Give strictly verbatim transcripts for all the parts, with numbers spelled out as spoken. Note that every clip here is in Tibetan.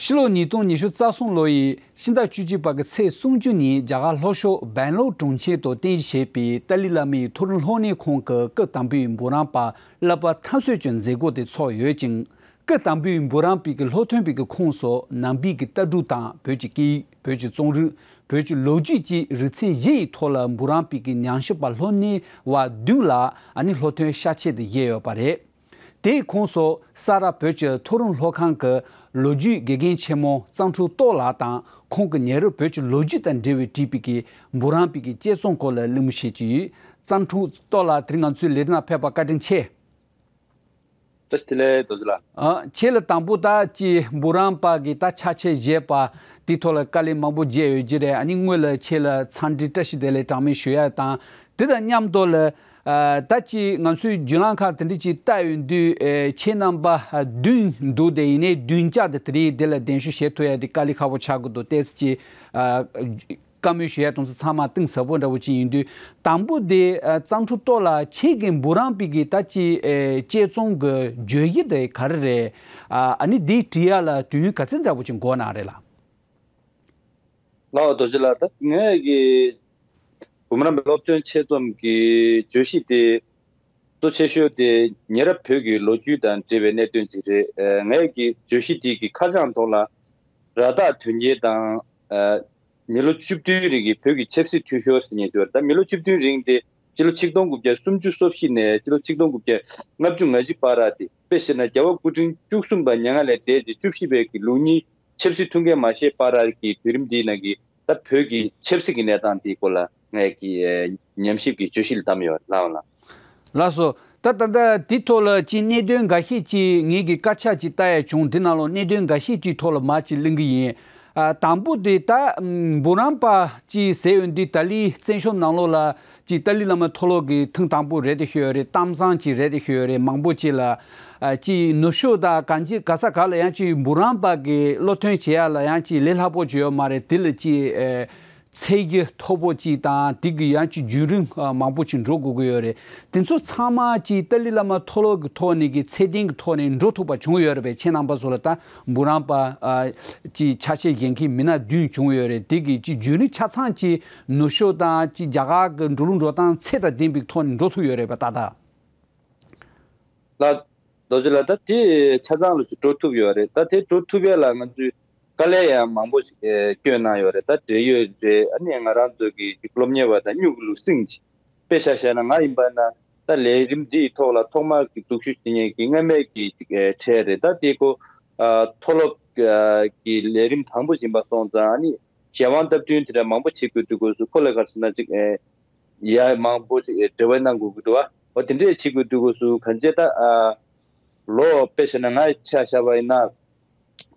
ཕྱི་ལོ་ཉིས་སྟོང་ཉི་ཤུ་རྩ་གསུམ་ལོ་ཡི་ཕྱི་ཟླ་བཅུ་གཅིག་པ་གི་ཚེས་སུམ་ཅུ་ཉིན་རྒྱ་གར་ལྷོ་ཕྱོགས་སྦེང་ལོར་གྲོང་ཁྱེར་དུ་རྟེན་གཞི་བྱས་པའི་ཏཱ་ལའི་བླ་མའི་མཐོ་རིམ་སློབ་གཉེར་ཁང་གི་སྐབས་དང་པོའི་འབུམ་རམས་པ་བསླབ་པ་མཐར་སོན་གྱི་མཛད་སྒོ་དེ་ཚོགས་ཡོད་ཅིང་། སྐབས་དང་པོའི་འབུམ་རམས་པའི་གི་སློབ་ཐོན་པའི་གི་ཁོངས་སུ་ནང་པའི་གི་ལྟ་གྲུབ་དང་བོད་ཀྱི་སྐད་ཡིག་བོད་ཀྱི་རྩོམ་རིག་བོད་ཀྱི་ལོ་རྒྱུས་བཅས་རིག་ཚན་བཞི་ཡི་ཐོག་ལ་འབུམ་རམས་པའི་གི་ཉམས་ཞིབ་པ་སློབ་གཉེར་བ་བདུན་ལ་ཨ་ནི་སློབ་ཐོན་ཤ་ཆེད་དུ་བཞེས་ཡོད་པ་རེད། དེའི་ཁོངས་སུ་ས་རཱ་བོད་ཀྱི་མཐོ་རིམ་སློབ་ཁང་གི་ལོ་རྒྱུས་དགེ་རྒན་ཆེན་མོ་གཙང་ཕྲུག་སྟོབས་ལགས་དང་ཁོང་གིས་ཉེ་རབས་བོད་ཀྱི་ལོ་རྒྱུས་དང་འབྲེལ་བའི་བྲིས་པའི་གི་འབུམ་རམས་པའི་གི་དཔྱད་རྩོམ་སྐོར་ལ་གླེང་མོལ་བྱེད་ཀྱི་ཡོད། གཙང་ཕྲུག་སྟོབས་ལགས་དེ་རིང་ང་ཚོའི་ལས་རིམ་ནང་ཕེབས་པར་བཀའ་དྲིན་ཆེ། བཀྲ་ཤིས་བདེ་ལེགས་རྡོ་རྗེ་ལགས། ཨ། ཁྱེད་ལ་དང་པོ་ད་ཅི་འབུམ་རམས་པ་གི་ད་ཕྱག་ཕྱིད་བཞེས་པ་དེའི་ཐོག་ལ་དཀའ་ལས་མང་པོ་བརྒྱབ་ཡོད་ཀྱི་རེད། ཨ་ནི་སྔོན་ལ་ཁྱེད་ལ་འཚམས་འདྲི་བཀྲ་ཤིས་བདེ་ལེགས་གྲངས་མེད་ཞུ་ཡ་དང་། དེ་དང་མཉམ་དུ་ལ། ཨ། ད་ཅི་ང་ཚོའི་བརྒྱུད་ལམ་ཁག་དེ་འདྲ་ཅིག་བལྟ་ཡོང་དུས། ཨེ། ཁྱེད་རྣམ་པ་བདུན་འདུག་དེ་ཡིན་ནའི་བདུན་བརྒྱ་དེ་དེ་རིང་དེ་ལ་གདན་ཞུ་བྱེད་ཐུབ་ཡ་དེ་དཀའ་ལས་ཁག་པོ་ཆགས་ཀྱི་འདུག་ཏོག་ཙམ་ཅིག་ཨ། བཀའ་མོལ་ཞུ་ཡ་དང་ཚང་མ་གཏིང་ཟབ་པོ་འདྲ་བོ་ཅིག་ཡིན་དུས། དང་པོ་དེ། ཨ། གཙང་ཕྲུག་སྟོབས་ལགས་ཁྱེད་ཀྱིས་འབུམ་རམས་པའི་གི་ད་ཅི། ཨེ། དཔྱད་རྩོམ་གྱི་བརྗོད་གཞི་དེ་ག་རེ་རེད། ཨ། ཨ་ནི་དེ་བྲིས་ཡ་ལ་དུས་ཡུན་ག་ཚོད་འདྲ་བོ་ཅིག་འགོར་གནང་རེད་ལགས། ལགས་རྡོ་རྗེ་ལགས། ད་ངས་ཀྱི་འབུམ་རམས་པའི་སློབ་ཐོན་དཔྱད་རྩོམ་གྱི་བརྗོད་གཞི་དེ་གཙོ་ཆེ་ཤོས་དེ་ཉེ་རབས་བོད་ཀྱི་ལོ་རྒྱུས་དང་འབྲེལ་བའི་གནད་དོན་ཅིག་རེད། ཨ། ངས་ཀྱི་བརྗོད་གཞི་དེ་གི་ཁ་བྱང་ཐོག་ལ་ར་སྟག་དོན་རྐྱེན་དང་། ཨ། མི་ལོ་བཅུ་བདུན་རིང་གི་བོད་ཀྱི་ཆབ་སྲིད་འཐུས་ཤོར་ཟེར་མཁན་ཅིག་ཡོད་རེད། ད་མི་ལོ་བཅུ་བདུན་རིང་དེ་སྤྱི་ལོ་ཆིག་སྟོང་དགུ་བརྒྱ་སུམ་ཅུ་སོ་བཞི་ནས་སྤྱི་ལོ་ཆིག་སྟོང་དགུ་བརྒྱ་ལྔ་བཅུ་ང་བཞི་བར་དེ། དཔེ་བཤད་ན་རྒྱལ་བ་སྐུ་ཕྲེང་བཅུ་གསུམ་པ་མྱ་ངན་ལས་འདས་ཏེ་བཅུ་བཞི་པའི་གི་ལོ་གཉིས་ཆབ་སྲིད་ཐུགས་འགན་མ་བཞེས་བར་གྱི་དུས་རིམ་འདིའི་ནང་གི་ད་བོད་ཀྱི་ཆབ་སྲིད་ཀྱི་གནས་སྟངས་དེའི་སྐོར་ལ་ངས་ཀྱི་ཉམས་ཞིབ་ཀྱི་བརྗོད་གཞི་ལ་བདམས་ཡོད། ལགས་ལགས། ལགས་སོ། ད་ད་ལྟ་དེ་ཐོག་ལ་ཅིག་གནད་དོན་འགའ་ཤས་ཅིག་ངེད་ཀྱི་དཀར་ཆག་ཅིག་ལྟ་ཡ་བྱུང་། དེ་ནང་ལོགས་གནད་དོན་འགའ་ཤས་ཅིག་ཐོག་ལ་མར་ཅིག་གླེང་གི་ཡིན། ཨ། དང་པོ་དེ་ད་འབུམ་རམས་པ་ཅིག་ཟེར་ཡོང་དུས་ད་ལྟའི་བཙན་བྱོལ་ནང་ལོགས་ལ་ཅིག་ཏཱ་ལའི་བླ་མ་མཐོ་སློབ་ཀྱི་ཐེངས་དང་པོ་རེད་དེ་ཤོད་ཡོད་རེད། གཏམ་བཟང་ཅིག་རེད་དེ་ཤོད་ཡོད་རེད། མང་པོ་ཅིག་ལ། ཨ། ཅིག་ནུབ་ཕྱོགས་དང་གང་ཅི་ག་ས་ག་ལ་ཡང་ཅིག་འབུམ་རམས་པ་གི་སློབ་ཐོན་བྱེད་ཡ་ལ་ཡང་ཅིག་ལས་སླ་པོ་ཅིག་ཡོད་མ་རེད། དེ་ལ་ཅིག་ཨེ། ཚད་གཞི་མཐོ་པོ་ཅིག་དང་དེ་གི་ཡང་ཅིག་བརྒྱུད་རིམ་མང་པོ་ཅིག་འགྲོ་དགོས་ཀྱི་ཡོད་རེད། དེ་ཚོ་ཚང་མ་ཅིག་ཏཱ་ལའི་བླ་མ་མཐོ་སློབ་ཀྱི་ཐོག་ནས་ཀྱི་ཚད་ལྡན་གྱི་ཐོག་ནས་འགྲོ་ཐུབ་པ་བྱུང་ཡོད་རེད་པས། ཁྱེད་རྣམ་པ་ཚོ་ལ་ད་འབུམ་རམས་པ་ཨ་ཅིག་ཆ་ཤས་གཞན་གྱི་མི་སྣ་བདུན་བྱུང་ཡོད་རེད། དེ་གི་ཅིག་བརྒྱུད་རིམ་ཆ་ཚང་ཅིག་ནུབ་ཕྱོགས་དང་ཅིག་རྒྱ་གར་གྱི་འགྲོ་ལུགས་འགྲོ་སྟངས་ཚད་དང་ལྡན་པའི་ཐོག་ནས་འགྲོ་ཐུབ་ཡོད་རེད་པ། ཏག་ཏག་ལགས། རྡོ་རྗེ་ལགས། ད་དེ་ཆ་ཚང་ལ་ཅིག་འགྲོ་ཐུབ་ཡོད་རེད། ད་དེ་འགྲོ་ཐུབ་ཡས་ལ་ང་ཚོས་དཀའ་ལས་ཡང་མང་པོ་ཞིག་ཨེ་བསྐྱོན་གནང་ཡོད་རེད། ད་འབྲེལ་ཡོད་རེད། ཨ་ནི་ང་རང་ཚོ་གི་ཅིག་སློབ་གཉེར་བ་དང་སྨྱུག་གི་ལུག་སྲིང་ཅིག་དཔེ་ཆ་བཞག་ན་ང་ཡིན་པ་ན་ད་ལས་རིམ་འདིའི་ཐོག་ལ་ཐོག་མར་གི་འཛུལ་ཞུགས་བྱེད་མཁན་གྱི་སྔ་མའི་གི་ཅིག་ཨེ་གྲས་རེད། ད་དེ་ཁོ་ཨ་མཐོ་སློབ་ཨ་གི་ལས་རིམ་དང་པོ་ཡིན་པ་སོང་ཙང་། ཨ་ནི་གཞན་དབང་སྟབས་བསྟུན་དེ་འདྲ་མང་པོ་བྱེད་དགོས་དུས་སྐབས་སུ་ཁོ་ལ་ག་རེ་ཟེར་ན་ཅིག་ཨེ། ཡ་མང་པོ་ཅིག་འབྲེལ་བ་གནང་དགོས་ཀྱི་འདུག་བ། འོ་དེ་འདྲས་བྱེད་དགོས་དུས་སྐབས་སུ་གང་ཅི་ད་ཨ་ལོ་དཔེ་བྱས་ན་ང་ཆ་བཞག་པ་ཡིན་ན།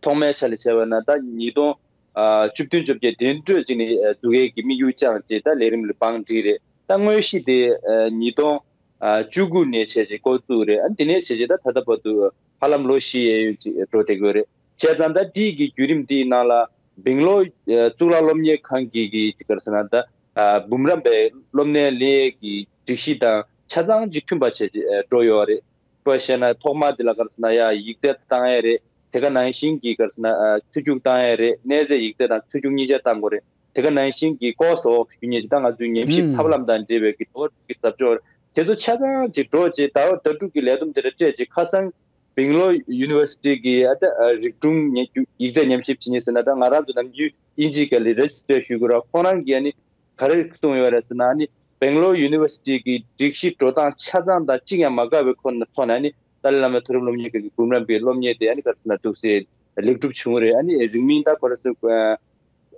ཐོག་མའི་ཆ་ལ་བྱས་པ་ཡིན་ན་ད་ཉིས་སྟོང་ཨ་བཅུ་བདུན་བཅོ་བརྒྱད་དེ་འདྲས་ཅིག་ནས་ཨ་འཛུགས་ཡས་ཀྱི་དམིགས་ཡུལ་བཅངས་ཏེ་ད་ལས་རིམ་ལ་བང་སྒྲིག་རེད། ད་དངོས་གཞི་དེ་ཨ་ཉིས་སྟོང་ཨ་བཅུ་དགུ་ནས་བྱས་རྗེས་འགོ་བཙུགས་རེད། ཨ་དེ་ནས་བྱས་རྗེས་ད་ད་ལྟ་བར་དུ་ཧ་ལམ་ལོ་བཞི་གཡས་གཡོན་ཅིག་འགྲོ་བསྡད་ཀྱི་ཡོད་རེད། བྱས་ཙང་ད་འདི་གི་བརྒྱུད་རིམ་འདིའི་ནང་ལ་སྦེང་ལོར་ཨ་གཙུག་ལག་སློབ་གཉེར་ཁང་གི་གི་ཅིག་ག་རེ་ཟེར་ན་ད་ཨ་འབུམ་རམས་པའི་སློབ་གཉེར་ལེན་ཡས་ཀྱི་སྒྲིག་གཞི་དང་ཆ་ཚང་ཅིག་མཐུན་པ་བྱས་ཏེ་ཨ་འགྲོ་ཡོད་རེད། དཔེ་བཤད་ན་ཐོག་མར་འདི་ལ་ག་རེ་ཟེར་ན་ཡ་ཡིག་ཚད་བཏང་ཡས་རེད། དེ་ག་ནང་བཞིན་གྱི་ག་རེ་ཟེར་ན་ཨ་ཚུར་རྒྱུགས་བཏང་ཡས་རེད། གནས་ཚད་ཡིག་ཚད་དང་ཚུར་རྒྱུགས་གཉིས་ཆ་བཏང་དགོས་རེད། དེ་ག་ནང་བཞིན་གྱི་ཀོ་སི་ཨོཕ་ཞུ་མཁན་ཅིག་ད་ང་ཚོའི་ཉམས་ཞིབ་ཨུམ་ཐབས་ལམ་དང་འབྲེལ་བའི་གི་ཟླ་བ་དྲུག་གི་ཟབ་སྦྱོང་རེད། དེ་ཚོ་ཆ་ཚང་ཅིག་འགྲོ་རྗེས་ཟླ་བ་ཟླ་དྲུག་གི་ལས་བསྡོམས་དེ་འདྲ་སྤྲད་རྗེས་ཁ་སང་སྦེང་ལོར་ཡུ་ནི་ཝར་སི་ཊི་གི་ཨ་ད་ཨ་རིག་དྲུང་ཉན་རྒྱུ་ཡིག་ཚད་ཉམས་ཞིབ་བྱེད་མཁན་ཟེར་ན་ད་ང་རང་ཚོ་ནམ་རྒྱུན་དབྱིན་ཇིའི་སྐད་ལ་རེ་ཇི་སི་ཊར་ཞུ་དགོས་ར། ཁོ་རང་གིས་ཨ་ནི་ག་རེ་གསུངས་ཡོད་རེད་ཟེར་ན། ཨ་ནི་སྦེང་ལོར་ཡུ་ནི་ཝར་སི་ཊི་གི་སྒྲིག་གཞི་འགྲོ་སྟངས་ཆ་ཚང་དང་གཅིག་ཀྱང་མ་འགལ་བའི་ཁོ་ན་ཐོག་ནས་ཨ་ནི་ཏཱ་ལའི་བླ་མའི་མཐོ་རིམ་སློབ་གཉེར་ཁང་གི་འབུམ་རམས་པའི་སློབ་གཉེར་དེ་ཨ་ནི་ག་རེ་ཟེར་ན་འདུག་སེ་ལེགས་གྲུབ་བྱུང་རེད། ཨ་ནི་རིང་མིན་ད་ག་རེ་ཟེར་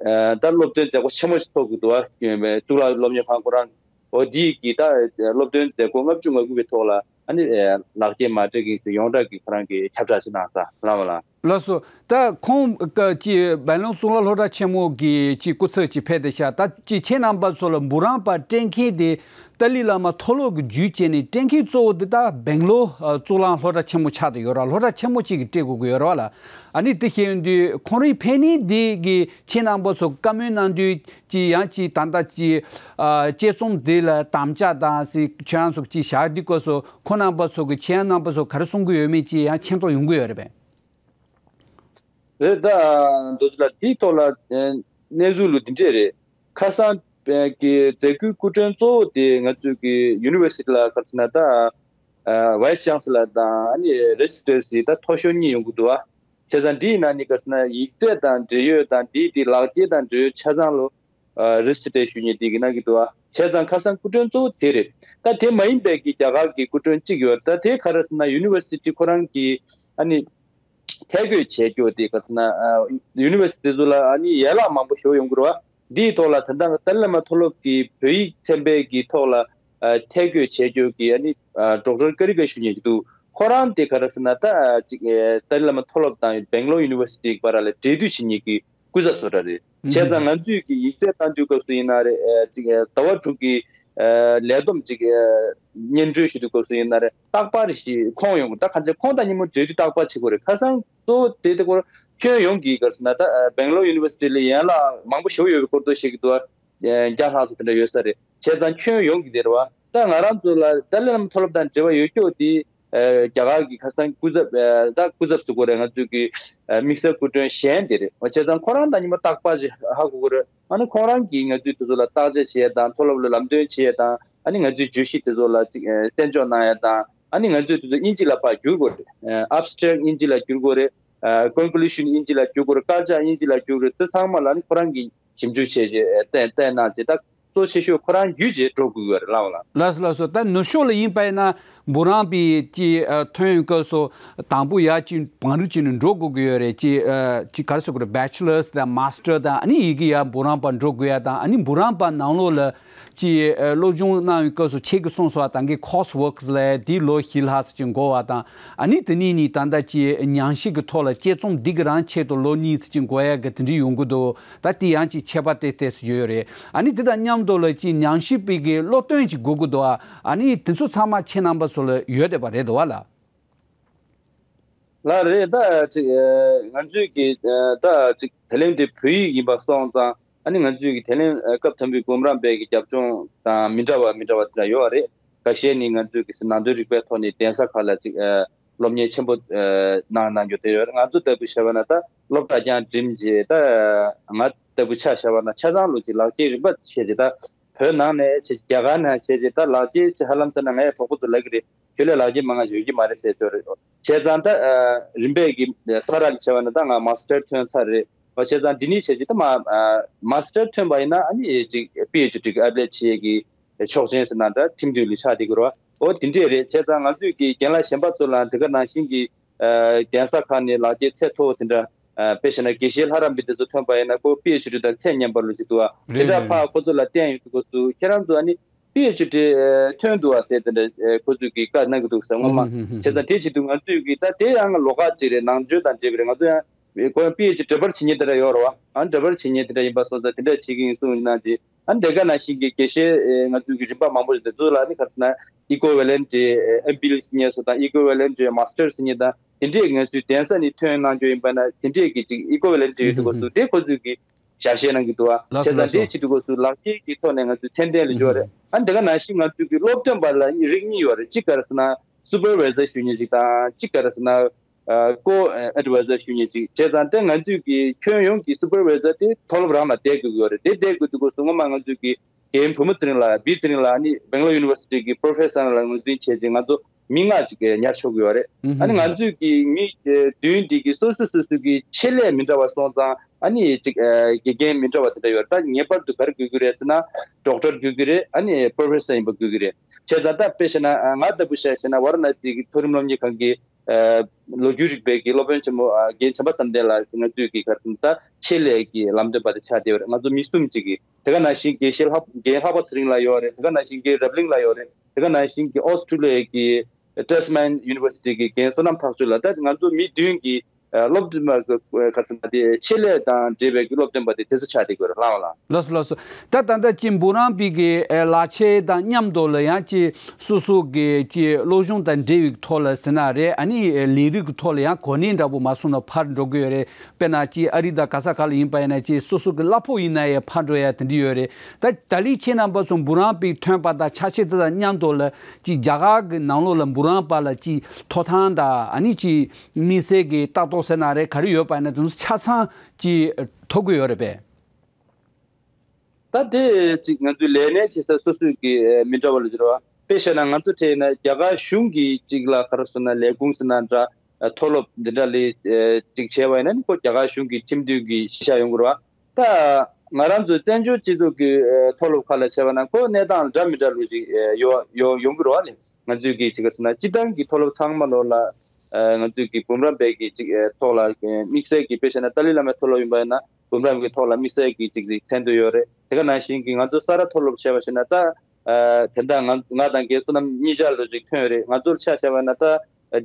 ཨ་ད་སློབ་སྟོན་མཛད་སྒོ་ཆེན་མོ་ཞིག་ཚོགས་ཀྱི་འདུག་བ། གཙུག་ལག་སློབ་གཉེར་ཁང་ཁོ་རང་འོ་འདིས་ཀྱི་ད་སློབ་སྟོན་མཛད་སྒོ་ལྔ་བཅུ་ང་དགུ་པའི་ཐོག་ལ་ཨ་ནི་ལག་འཁྱེར་མ་སྤྲད་མཁན་ཞིག་ཡོངས་གྲགས་ཀྱི་ཁོ་རང་གི་ཁྱབ་བསྒྲགས་ཅིག་གནང་ས་ལ་མ་ལ། ལགས་སོ། ད་ཁོང་གི་ཅིག་སྦེང་ལོར་གཙུག་ལག་སློབ་གྲྭ་ཆེན་མོ་གི་ཅིག་སྐུ་ཚབ་ཅིག་ཕེབས་ཏེ་ཤག་ད་ཅིག་ཁྱེད་རྣམ་པ་ཚོ་ལ་འབུམ་རམས་པ་སྤྲད་མཁན་དེ་ཏཱ་ལའི་བླ་མ་མཐོ་སློབ་ཀྱི་བརྒྱུད་བྱས་ནས་སྤྲད་མཁན་གཙོ་བོ་དེ་ད་སྦེང་ལོར་ཨ་གཙུག་ལག་སློབ་གྲྭ་ཆེན་མོ་ཆགས་བསྡད་ཡོད་ར། སློབ་གྲྭ་ཆེན་མོ་གཅིག་གིས་སྤྲད་དགོས་ཀྱི་ཡོད་ར་བ་ལ། ཨ་ནི་དེ་བཤད་ཡོང་དུས་ཁོང་རང་ཕེབས་ནས་དེ་གི་ཁྱེད་རྣམ་པ་ཚོ་བཀའ་མོལ་གནང་དུས་ཅིག་ཡང་ཅིག་ད་ལྟ་ཅིག་ཨ་དཔྱད་རྩོམ་དེ་ལ་དམ་བཅའ་དང་ཅིག་ཁྱེད་རང་ཚོ་ཅིག་བཞག་དུས་སྐབས་སུ་ཁོང་རྣམ་པ་ཚོ་གི་ཁྱེད་རྣམ་པ་ཚོ་ག་རེ་གསུང་གི་ཡོད་མེད་ཅིག་ཡང་མཁྱེན་རྟོགས་ཡོང་གི་ཡོད་རེད་པས། རེད་ད། འདུག་ལ་དེའི་ཐོག་ལ་ཨ་གནས་ཚུལ་ལུ་འདི་འདྲས་རེད། ཁ་སང་ཨ་གི་མཛད་སྒོའི་སྐུ་མགྲོན་གཙོ་བོ་དེ་ང་ཚོའི་གི་ཡུ་ནི་ཝར་སི་ཊི་ལ་ག་རེ་ཟེར་ན་ད་ཨ་ཝའི་སི་ཅན་སི་ལར་དང་ཨ་ནི་རེ་སི་ཌེན་སི་ད་མཐོ་ཤོས་གཉིས་ཡོང་གི་འདུག་བ། བྱས་ཙང་འདིའི་ནང་ནས་ག་རེ་ཟེར་ན་ཡིག་ཚད་དང་འབྲེལ་ཡོད་དང་འདིའི་དེ་ལག་འཁྱེར་དང་འབྲེལ་ཡོད་ཆ་ཚང་ལོ། ཨ་རེ་སི་ཊེ་ཞུ་མཁན་དེ་གི་གནང་གི་འདུག་ཨ། བྱས་ཙང་ཁ་སང་སྐུ་མགྲོན་གཙོ་བོ་དེ་རེད། ད་དེ་མ་ཡིན་པའི་གི་རྒྱ་གར་གི་སྐུ་མགྲོན་གཅིག་ཡོད། ད་དེ་ག་རེ་ཟེར་ན་ཡུ་ནི་ཝར་སི་ཊི་ཁོ་རང་གི་ཨ་ནི་ཐད་བསྐོས་བྱས་རྒྱུ་དེ་ག་རེ་ཟེར་ན་ཨ་ཡུ་ནི་ཝར་སི་ཊི་དེ་ཚོ་ལ་ཨ་ནི་ཡན་ལག་མང་པོ་ཞིག་ཡོང་གི་རེད་བ། འདིའི་ཐོག་ལ་ད་ལྟ་ཏཱ་ལའི་བླ་མ་མཐོ་སློབ་ཀྱི་བོད་ཡིག་ཚན་པའི་གི་ཐོག་ལ་ཨ་ཐད་བསྐོས་བྱས་རྒྱུ་གི་ཨ་ནི་ཨ་ཌོག་ཊར་ཀ་རི་ཀ་ཞུ་མཁན་ཞིག་འདུག་ཁོ་རང་དེ་ག་རེ་ཟེར་ན་ད་ཨ་ཅིག་ཨ་ཏཱ་ལའི་བླ་མ་མཐོ་སློབ་དང་སྦེང་ལོར་ཡུ་ནི་ཝར་སི་ཊི་བར་ལ་འབྲེལ་མཐུད་བྱེད་མཁན་གྱི་སྐུ་ཚབ་བཟོ་གྲྭ་རེད། བྱས་ཙང་ང་ཚོས་ཀྱི་ཡིག་ཚད་བཏང་དུས་སྐབས་སུ་ཡིན་ན་རེད་ཨ་ཅིག་ཨ་ཟླ་བ་དྲུག་གི་ཨ་ལས་བསྡོམས་ཅིག་ཨ་སྙན་སྒྲོན་ཞུ་དུས་སྐབས་སུ་ཡིན་ན་རེད་རྟག་པར་ཞིག་ཁོང་ཡོང་གི་ད་ག་ཚོད་ཁོང་དང་མཉམ་པོ་འབྲེལ་མཐུད་རྟག་པར་བྱེད་དགོས་རེད། ཁ་སང་གཙོ་བོ་དེ་དེ་སྐོར་ཁྱོན་ཡོངས་ཀྱི་ག་རེ་ཟེར་ན་ད་ཨ་སྦེང་ལོར་ཡུ་ནི་ཝར་སི་ཊི་ལ་ཡན་ལག་མང་པོ་ཞིག་ཡོད་པའི་སྐོར་དུ་བཤད་ཀྱི་འདུག་བ། བརྒྱ་ལྷག་ཙམ་དེ་འདྲ་ཡོད་ས་རེད། བྱས་ཙང་ཁྱོན་ཡོངས་ཀྱི་དེ་རེད་བ། ད་ང་རང་ཚོ་ལ་ཏཱ་ལའི་བླ་མ་མཐོ་སློབ་དང་འབྲེལ་བ་ཡོད་ཀྱོག་དེ་ཨ་རྒྱ་གར་གྱི་ཁ་སང་སྐུ་ཚབ་ཨ་ད་སྐུ་ཚབ་ཟེར་དགོས་རེད། ང་ཚོའི་གི་ཨ་དམིགས་བསལ་སྐུ་མགྲོན་གཞན་དེ་རེད་བ། བྱས་ཙང་ཁོ་རང་དང་མཉམ་པོ་རྟག་པར་ཅིག་ཧ་གོ་དགོས་རེད། ཨ་ནི་ཁོང་རང་གིས་ང་ཚོའི་དེ་ཚོ་ལ་བརྟག་དཔྱད་བྱེད་ཡ་དང་མཐོ་སློབ་ལ་ལམ་སྟོན་བྱེད་ཡ་དང་ཨ་ནི་ང་ཚོའི་བརྗོད་གཞི་དེ་ཚོ་ལ་ཅིག་ཨ་གསན་འཇོག་གནང་ཡ་དང་ཨ་ནི་ང་ཚོའི་དེ་ཚོ་དབྱིན་ཇི་ལ་ཕར་བསྒྱུར་དགོས་རེད། ཨ་ཨབ་སི་ཊྲེག་དབྱིན་ཇི་ལ་བསྒྱུར་དགོས་རེད། ཨ་ཀོན་ཀུ་ལུ་ཤན་དབྱིན་ཇི་ལ་བསྒྱུར་དགོས་རེད། དཀར་ཆག་དབྱིན་ཇི་ལ་བསྒྱུར་དགོས་རེད། དེ་ཚང་མ་ལ་ནི་ཁོ་རང་གིས་ཞིབ་འཇུག་བྱས་རྗེས་བསྟན་བསྟན་གནང་རྗེས་ད་གཙོ་ཆེ་ཤོས་ཁོ་རང་བརྒྱུད་རྗེས་འགྲོ་དགོས་ཀྱི་ཡོད་རེད་ལབ་པ་ལ། ལགས་སོ་ལགས་སོ། ད་ནུབ་ཕྱོགས་ལ་ཡིན་པ་ཡིན་ན་འབུམ་རམས་པའི་ཀྱི་ཨ་ཐོན་ཡོང་སྐབས་སུ་དང་པོ་ཡར་ཅིག་བང་རིམ་ཅིག་ནས་འགྲོ་དགོས་ཀྱི་ཡོད་རེད། ཅིག་ཨ་ཅིག་ག་རེ་ཟེར་དགོས་རེད། བེ་ཆི་ལར་དང་མཱ་སི་ཊར་དང་ཨ་ནི་ཡི་གེ་ཡར་འབུམ་རམས་པ་འགྲོ་དགོས་ཡ་དང་ཨ་ནི་འབུམ་རམས་པ་ནང་ལོགས་ལ་ཅིག་ཨ་སློབ་སྦྱོང་གནང་བའི་སྐབས་སུ་ཁྱེད་ཀྱིས་གསུངས་སོང་བ་དང་གི་ཁོར་སི་ཝརྐ་ལ་དེ་ལོ་བཞི་ལྷག་ཙམ་ཅིག་འགོར་བ་དང་ཨ་ནི་དེ་ནས་ནི་ད་ལྟ་ཅིག་ཉམས་ཞིབ་ཀྱི་ཐོག་ལ་དཔྱད་རྩོམ་འདི་གི་རང་ཆེད་དུ་ལོ་གཉིས་ཙམ་ཅིག་འགོར་ཡ་གི་དེ་འདྲ་ཡོང་གི་འདུག་ད་དེ་ཡང་ཅིག་ཁྱད་པར་ཏོག་ཙམ་ཡོད་རེད། ཨ་ནི་དེ་དང་མཉམ་དུ་ལ་ཅིག་ཉམས་ཞིབ་པའི་གི་སློབ་སྟོན་ཅིག་དགོས་ཀྱི་འདུག་ཨ་ནི་དེ་ཚོ་ཚང་མ་ཁྱེད་རྣམ་པ་ཚོ་ལ་ཡོད་བསྡད་པ་རེད་འདུག་བ་ལ། ལགས་རེད། ད་ཅིག་ཨ་ང་ཚོའི་གི་ཨ་ད་ཅིག་དེ་ལན་དེ་བོད་ཡིག་ཡིན་པ་སོང་ཙང་ཨ་ནི་ང་ཚོའི་གི་དེ་ལན་ཨ་སྐབས་དང་པོའི་འབུམ་རམས་པའི་གི་རྒྱབ་ལྗོངས་དང་མི་འདྲ་བ་མི་འདྲ་བ་དེ་འདྲ་ཡོད་པ་རེད། ཁ་ཤས་ནི་ང་ཚོའི་གི་ནང་དོན་རིག་པའི་ཐོག་ནས་གདན་ས་ཁག་ལ་ཅིག་ཨ་སློབ་གཉེར་ཆེན་པོ་ཨ་གནང་གནང་རྒྱུ་དེ་ཡོད་རེད། ང་ཚོ་ལྟ་བུ་བྱས་པ་ན་ད་སློབ་གྲྭ་རྐྱང་འགྲིམ་རྗེས་ད་ང་ལྟ་བུ་ཆ་བཞག་པ་ན་ཆ་ཚང་ལོ་ཅིག་ལག་འཁྱེར་རིན་པ་བྱས་རྗེས་ད་བོད་ནང་ནས་བྱས་རྗེས་རྒྱ་གར་ནང་བྱས་རྗེས་ད་ལག་འཁྱེར་ཅིག་ཧ་ལམ་ཚར་ན་ངའི་གྲོགས་པོ་ཚོ་ལབ་ཀྱི་རེད། ཁྱོད་ལ་ལག་འཁྱེར་མང་ང་ཡོད་ཀྱི་མ་རེད་ཟེར་ཆོག་རེད། བྱས་ཙང་ད་ཨ་རིམ་པས་ཀྱི་ས་ར་ལ་བྱས་པ་ན་ད་ང་མཱ་སི་ཊར་ཐོན་ཚར་རེད། བྱས་ཙང་འདི་ནས་བྱས་རྗེས་ད་མ་ཨ་མཱ་སི་ཊར་ཐོན་པ་ཡིན་ན་ཨ་ནི་ཅིག་པི་ཨེཆ་ཌི་གི་ཨེབ་ལེ་ཆེ་གི་ཆོག་མཆན་ཟེར་ན་འདྲ་ཁྲིམས་མཐུན་ལུགས་ཆགས་བསྡད་ཀྱི་རེད་བ། འོ་དེ་འདྲས་རེད། བྱས་ཙང་ང་ཚོས་ཀྱི་རྒན་ལགས་གཞན་པ་ཚོ་ལ་དེ་ག་ནང་བཞིན་གྱི་ཨ་གདན་ས་ཁག་ནས་ལག་འཁྱེར་ཚད་མཐོ་བོ་དེ་འདྲ་ཨ་དཔེ་བྱས་ན་དགེ་བཤེས་ལྷ་རམས་པའི་དེ་ཚོ་ཐོན་པ་ཡིན་ན་ཁོ་པི་ཨེཆ་ཌི་དང་ཚད་མཉམ་པ་ལོ་ཅིག་འདུག་བ། དེ་རེད་འདྲ་རེད། ཕར་ཁོ་ཚོ་ལ་བསྟན་ཡོང་དུས་སྐབས་སུ་ཁྱེད་རང་ཚོ་ཨ་ནི་པི་ཨེཆ་ཌི་ཐོན་འདུག་བ་ཟེར་དེ་འདྲ་ཁོ་ཚོས་ཀྱི་བཀའ་གནང་གི་འདུག་ཟེར་སྔོན་མ། བྱས་ཙང་དེ་བྱེད་དུས་ང་ཚོས་ཀྱི་ད་དེ་ཡང་ལོགས་ཀ་ཅིག་རེད། ནང་ཆོས་དང་འབྲེལ་བ་རེད། ང་ཚོ་ཡང་ཁོ་ཡང་པི་ཨེཆ་ཌི་འབྲེལ་བར་བྱེད་མཁན་དེ་འདྲ་ཡོད་རེད་བ། ཨ་འབྲེལ་བར་བྱེད་མཁན་དེ་འདྲ་ཡིན་པ་སོང་ཙང་དེ་འདྲ་བྱེད་ཀྱི་ཡིན་གསུངས་གནང་རྗེས་ཨ་འདི་ག་ནང་བཞིན་གྱི་དགེ་བཤེས་ཨེ་ང་ཚོའི་གི་རིམ་པ་མང་པོ་ཞིག་དེ་ཚོ་ལ་ནི་ག་རེ་ཟེར་ན་ཨི་ཀོ་ཝེ་ལེན་ཊི་ཨེམ་ཕིལ་ཟེར་མཁན་སོགས་དང་ཨི་ཀོ་ཝེ་ལེན་ཊི་མཱ་སི་ཊར་ཟེར་མཁན་དང་དེ་འདྲས་ང་ཚོའི་གདན་ས་ནས་ཐོན་གནང་རྒྱུ་ཡིན་པ་ན་དེ་འདྲས་ཀྱི་ཅིག་ཨི་ཀོ་ཝེ་ལེན་ཊི་ཡོད་དུས་སྐབས་སུ་དེ་ཁོ་ཚོས་ཀྱི་ཞལ་བཞེས་གནང་གི་འདུག་བ། ལགས་སོ་བྱས་ཙང་ལགས་སོ། དེ་བྱེད་དུས་སྐབས་སུ་ལག་འཁྱེར་གྱི་ཐོག་ནས་ང་ཚོས་མཚན་ལྡན་ལ་འབྱོར་རེད། ཨ་འདི་ག་ནང་བཞིན་ང་ཚོའི་གི་སློབ་སྟོན་པ་ལ་རིགས་གཉིས་ཡོད་རེད། གཅིག་ག་རེ་ཟེར་ན་སུ་པར་ཝའི་ཟར་ཞུ་མཁན་ཅིག་དང་གཅིག་ག་རེ་ཟེར་ན་ཨ་ཀོ་ཨེ་ཌི་བའི་ཟར་ཞུ་མཁན་ཅིག་བྱས་ཙང་དེ་ང་ཚོས་ཀྱི་ཁྱོན་ཡོངས་ཀྱི་སུ་པར་ཝའི་ཟར་དེ་མཐོ་སློབ་རང་ལ་བསྡད་དགོས་ཀྱི་ཡོད་རེད། དེ་བསྡད་དགོས་དུས་སྐབས་སུ་སྔོན་མ་ང་ཚོས་ཀྱི་རྒན་བུ་མོ་ཚེ་རིང་ལགས་བི་ཚེ་རིང་ལགས་ནི་སྦེང་ལོར་ཡུ་ནི་ཝར་སི་ཊི་གི་པོ་རོ་ཕེ་སར་ལ་ངོས་འཛིན་བྱས་རྗེས་ང་ཚོ་མི་ལྔ་ཅིག་ཉར་ཆོག་གི་ཡོད་རེད། ཨ་ནི་ང་ཚོས་ཀྱི་མི་བདུན་འདི་གི་སོ་སོ་སོ་སོ་གི་ཆེད་ལས་མི་འདྲ་བ་སོང་ཙང་ཨ་ནི་ཅིག་དགེ་རྒན་མི་འདྲ་བ་དེ་འདྲ་ཡོད་རེད། ད་ངེས་པར་དུ་ག་རེ་དགོས་ཀྱི་རེད་ཟེར་ན་ཌོག་ཊར་དགོས་ཀྱི་རེད། ཨ་ནི་པོ་རོ་ཕེ་སར་ཡིན་པ་དགོས་ཀྱི་རེད། བྱས་ཙང་ད་དཔེ་བཤད་ན་ང་ལྟ་བུ་བཤད་བཤད་ན་ཝཱ་ར་ཎ་སི་གི་མཐོ་རིམ་སློབ་གཉེར་ཁང་གི་ལོ་རྒྱུས་རིག་པའི་གི་སློབ་དཔོན་ཆེན་མོ་རྒན་བྱམས་པ་བསམ་གཏན་ལགས་ང་ཚོའི་གི་ག་རེ་ཟེར་ན་ད་ཆེད་ལས་ཀྱི་ལམ་སྟོན་པ་དེ་ཆགས་བསྡད་ཡོད་རེད། ང་ཚོ་མི་གསུམ་ཅིག་གི་དེ་ག་ནང་བཞིན་དགེ་བཤེས་ལྷག་རྒན་ལྷག་པ་ཚེ་རིང་ལགས་ཡོད་རེད། དེ་ག་ནང་བཞིན་གྱི་རབ་གླིང་ལགས་ཡོད་རེད། དེ་ག་ནང་བཞིན་གྱི་ཨོ་སི་ཀྲུ་ལི་ཡ་གི་ཏེས་མན་ཡུ་ནི་ཝར་སི་ཊི་གི་རྒན་བསོད་ནམས་ཐག་ཆོད་ལགས། ད་ང་ཚོ་མི་བདུན་གྱི་ཨ་སློབ་སྟོན་པ་གི་ག་རེ་ཟེར་ན་དེ་ཆེད་ལས་དང་འབྲེལ་བའི་གི་སློབ་སྟོན་པ་དེ་དེ་ཚོ་ཆགས་བསྡད་ཀྱི་ཡོད་རེད་ལགས་ལགས། ལགས་སོ་ལགས་སོ། ད་ད་ལྟ་ཅིག་འབུམ་རམས་པའི་གི་ཨ་ལག་ཁྱེར་དང་མཉམ་དུ་ལ་ཡང་ཅིག་སོ་སོ་གི་ཅིག་སློབ་སྦྱོང་དང་འབྲེལ་བའི་ཐོག་ལ་ཟེར་ན་རེད། ཨ་ནི་ལས་རིགས་ཀྱི་ཐོག་ལ་ཡང་གོ་གནས་འདྲ་པོ་མ་སོང་ན་ཕར་འགྲོ་གི་ཡོད་རེད། དཔེར་ན་ཅིག་ཨ་རི་དང་ག་ས་ག་ལ་ཡིན་པ་ཡིན་ན་ཅིག་སོ་སོ་གི་གླ་ཕོགས་ཡིན་ན་ཡང་ཕར་འགྲོ་ཡ་དེ་འདྲ་ཡོད་རེད། ད་ད་ལི་ཁྱེད་རྣམ་པ་ཚོ་འབུམ་རམས་པའི་ཐོན་པ་དང་ཆ་ཤས་དེ་དང་མཉམ་དུ་ལ་ཅིག་རྒྱ་གར་གི་ནང་ལོགས་ལ་འབུམ་རམས་པ་ལ་ཅིག་ཐོབ་ཐང་དང་ཨ་ནི་ཅིག་དམིགས་བསལ་གྱི་ལྟ་རྟོག་ཚོགས་ཟེར་ན་རེད། ག་རེ་ཡོད་པ་ཡིན་ན་དེ་ཚོ་ཆ་ཚང་ཅིག་ཐོབ་ཀྱི་ཡོད་རེད་པས། ད་དེ་ཅིག་ང་ཚོའི་ལས་གནས་བྱེད་ས་སོ་སོའི་གི་མི་འདྲ་བ་ལ་འགྱུར་བ། དཔེ་བཤད་ན་ང་ཚོ་ཁྲིད་ན་རྒྱ་གར་གཞུང་གི་ཅིག་ལ་ག་རེ་ཟེར་ན་ལས་ཁུངས་ཟེར་ན་འདྲ། མཐོ་སློབ་འདི་འདྲ་ལས་ཅིག་བྱས་པ་ཡིན་ན་ནི་ཁོ་རྒྱ་གར་གཞུང་གི་ཁྲིམས་མཐུན་གྱི་གཞི་བཞག་ཡོང་དགོས་རེད་བ། ད་ང་རང་ཚོའི་བཙན་བྱོལ་སྤྱི་ཚོགས་ཀྱི་མཐོ་སློབ་ཁག་ལ་བྱས་པ་ན་ཁོ་གནས་སྟངས་འདྲ་མི་འདྲ་ལོ་ཅིག་ཡོང་ཡོང་ཡོང་གི་རེད་བ་ལས། ང་ཚོའི་གི་ཅིག་ག་རེ་ཟེར་ན་སྤྱི་བཏང་གི་མཐོ་སློབ་ཚང་མ་ལོ་ལ་ང་ཚོའི་གི་འབུམ་རམས་པའི་གི་ཅིག་ཐོག་ལ་དམིགས་བསལ་གྱི་དཔེ་བཤད་ན་ཏཱ་ལའི་བླ་མའི་མཐོ་སློབ་ཡིན་པ་ཡིན་ན་འབུམ་རམས་ཀྱི་ཐོག་ལ་དམིགས་བསལ་གྱི་ཅིག་ཅིག་མཚན་དོན་ཡོད་རེད། དེ་ག་ནང་བཞིན་གྱི་ང་ཚོ་ས་རཱ་མཐོ་སློབ་བྱས་པ་ཞིག་ན་ད་དེ་འདྲ་ང་ང་དང་རྒན་བསོད་ནམས་གཉིས་ཆར་ལོ་ཅིག་ཐོན་རེད། ང་ཚོར་ཆ་བཞག་པ་ན་ད་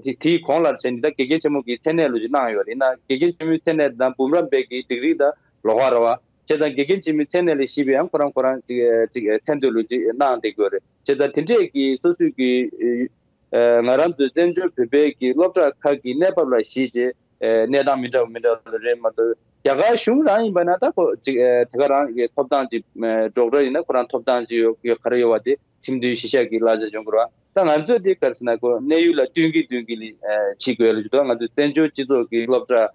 དེ་དེའི་གོང་ལ་བྱས་ནས་ད་དགེ་རྒན་ཆེན་མོ་གི་མཚན་གནས་ལོ་ཅིག་གནང་ཡོད་རེད། ཡིན་ན་དགེ་རྒན་ཆེན་མོའི་མཚན་གནས་དང་འབུམ་རམས་པའི་གི་ཌིག་རི་ད་ལོགས་ཀ་རེད་བ། བྱས་ཙང་དགེ་རྒན་ཆེན་མོའི་མཚན་གནས་ལས་གཞི་པའི་ཡང་ཁོ་རང་ཁོ་རང་ཅིག་ཅིག་མཚན་དོན་ལོ་ཅིག་གནང་བསྡད་ཀྱི་ཡོད་རེད། བྱས་ཙང་དེ་འདྲས་ཀྱི་སོ་སོའི་གི་ང་རང་ཚོའི་བཙན་བྱོལ་བོད་པའི་གི་སློབ་གྲྭ་ཁག་གི་གནས་བབ་ལ་གཞིགས་བྱས་གནས་སྟངས་མི་འདྲ་བ་མི་འདྲ་བ་རེད་མ་གཏོགས། རྒྱ་གར་གཞུང་རང་ཡིན་པ་ན་ད་ཁོ་ཅིག་དེ་ག་རང་གི་ཐོབ་ཐང་ཅིག་ཌོག་ཊར་ཡིན་ན་ཁོ་རང་ཐོབ་ཐང་ཅིག་ཡོད་ཡོད་ག་རེ་ཡོད་པ་དེ་ཁྲིམས་མཐུན་གཞི་བཞག་གི་གླ་ཆ་འཇོག་དགོས་རེད་བ། ད་ང་ཚོས་དེ་ག་རེ་ཟེར་ན་ཁོ་གནས་ཡུལ་ལ་བསྟུན་གྱིན་བསྟུན་གྱིན་ལས་བྱེད་དགོས་ལ་ཞུ་དོ། ང་ཚོའི་བཙན་བྱོལ་སྤྱི་ཚོགས་ཀྱི་སློབ་གྲྭ་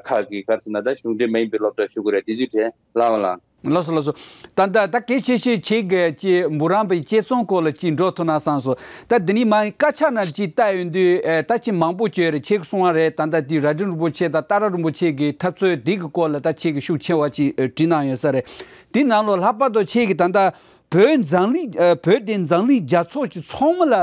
ཁག་གི་ག་རེ་ཟེར་ན་ད་གཞུང་འབྲེལ་མ་ཡིན་པའི་སློབ་གྲྭ་ཞུ་དགོས་རེད། དེ་ཚོའི་གྲས་ལའང་ལའང་། ལགས་སོ་ལགས་སོ། ད་ལྟ་ད་གལ་ཆེ་ཤོས་ཁྱེད་ཀྱི་ཅིག་འབུམ་རམས་པའི་དཔྱད་རྩོམ་སྐོར་ལ་ཅིག་འགྲོ་ཐུབ་ན་བསམ་སོང་། ད་འདི་ནས་མ་དཀར་ཆག་ནང་ཅིག་ལྟ་ཡོང་དུས་ཨེ་ད་ཅིག་མང་པོ་བྱོས་རེད། ཁྱེད་ཀྱི་གསུང་བ་རེད། ད་ལྟ་དེ་རྭ་སྒྲེང་རིན་པོ་ཆེ་དང་ཏཱ་ར་རིན་པོ་ཆེ་གི་འཐབ་རྩོད་འདི་གི་སྐོར་ལ་ད་ཁྱེད་ཀྱི་ཤུགས་ཆེ་བ་ཅིག་ཨེ་བྲིས་གནང་ཡོད་ས་རེད། དེ་ནང་ལོགས་ལྷག་པར་དུ་ཁྱེད་ཀྱི་ད་ལྟ་བོད་འཛམ་གླིང་ཨ་བོད་དེ་འཛམ་གླིང་རྒྱལ་ཚོགས་ཀྱི་ཚོགས་མི་ལ་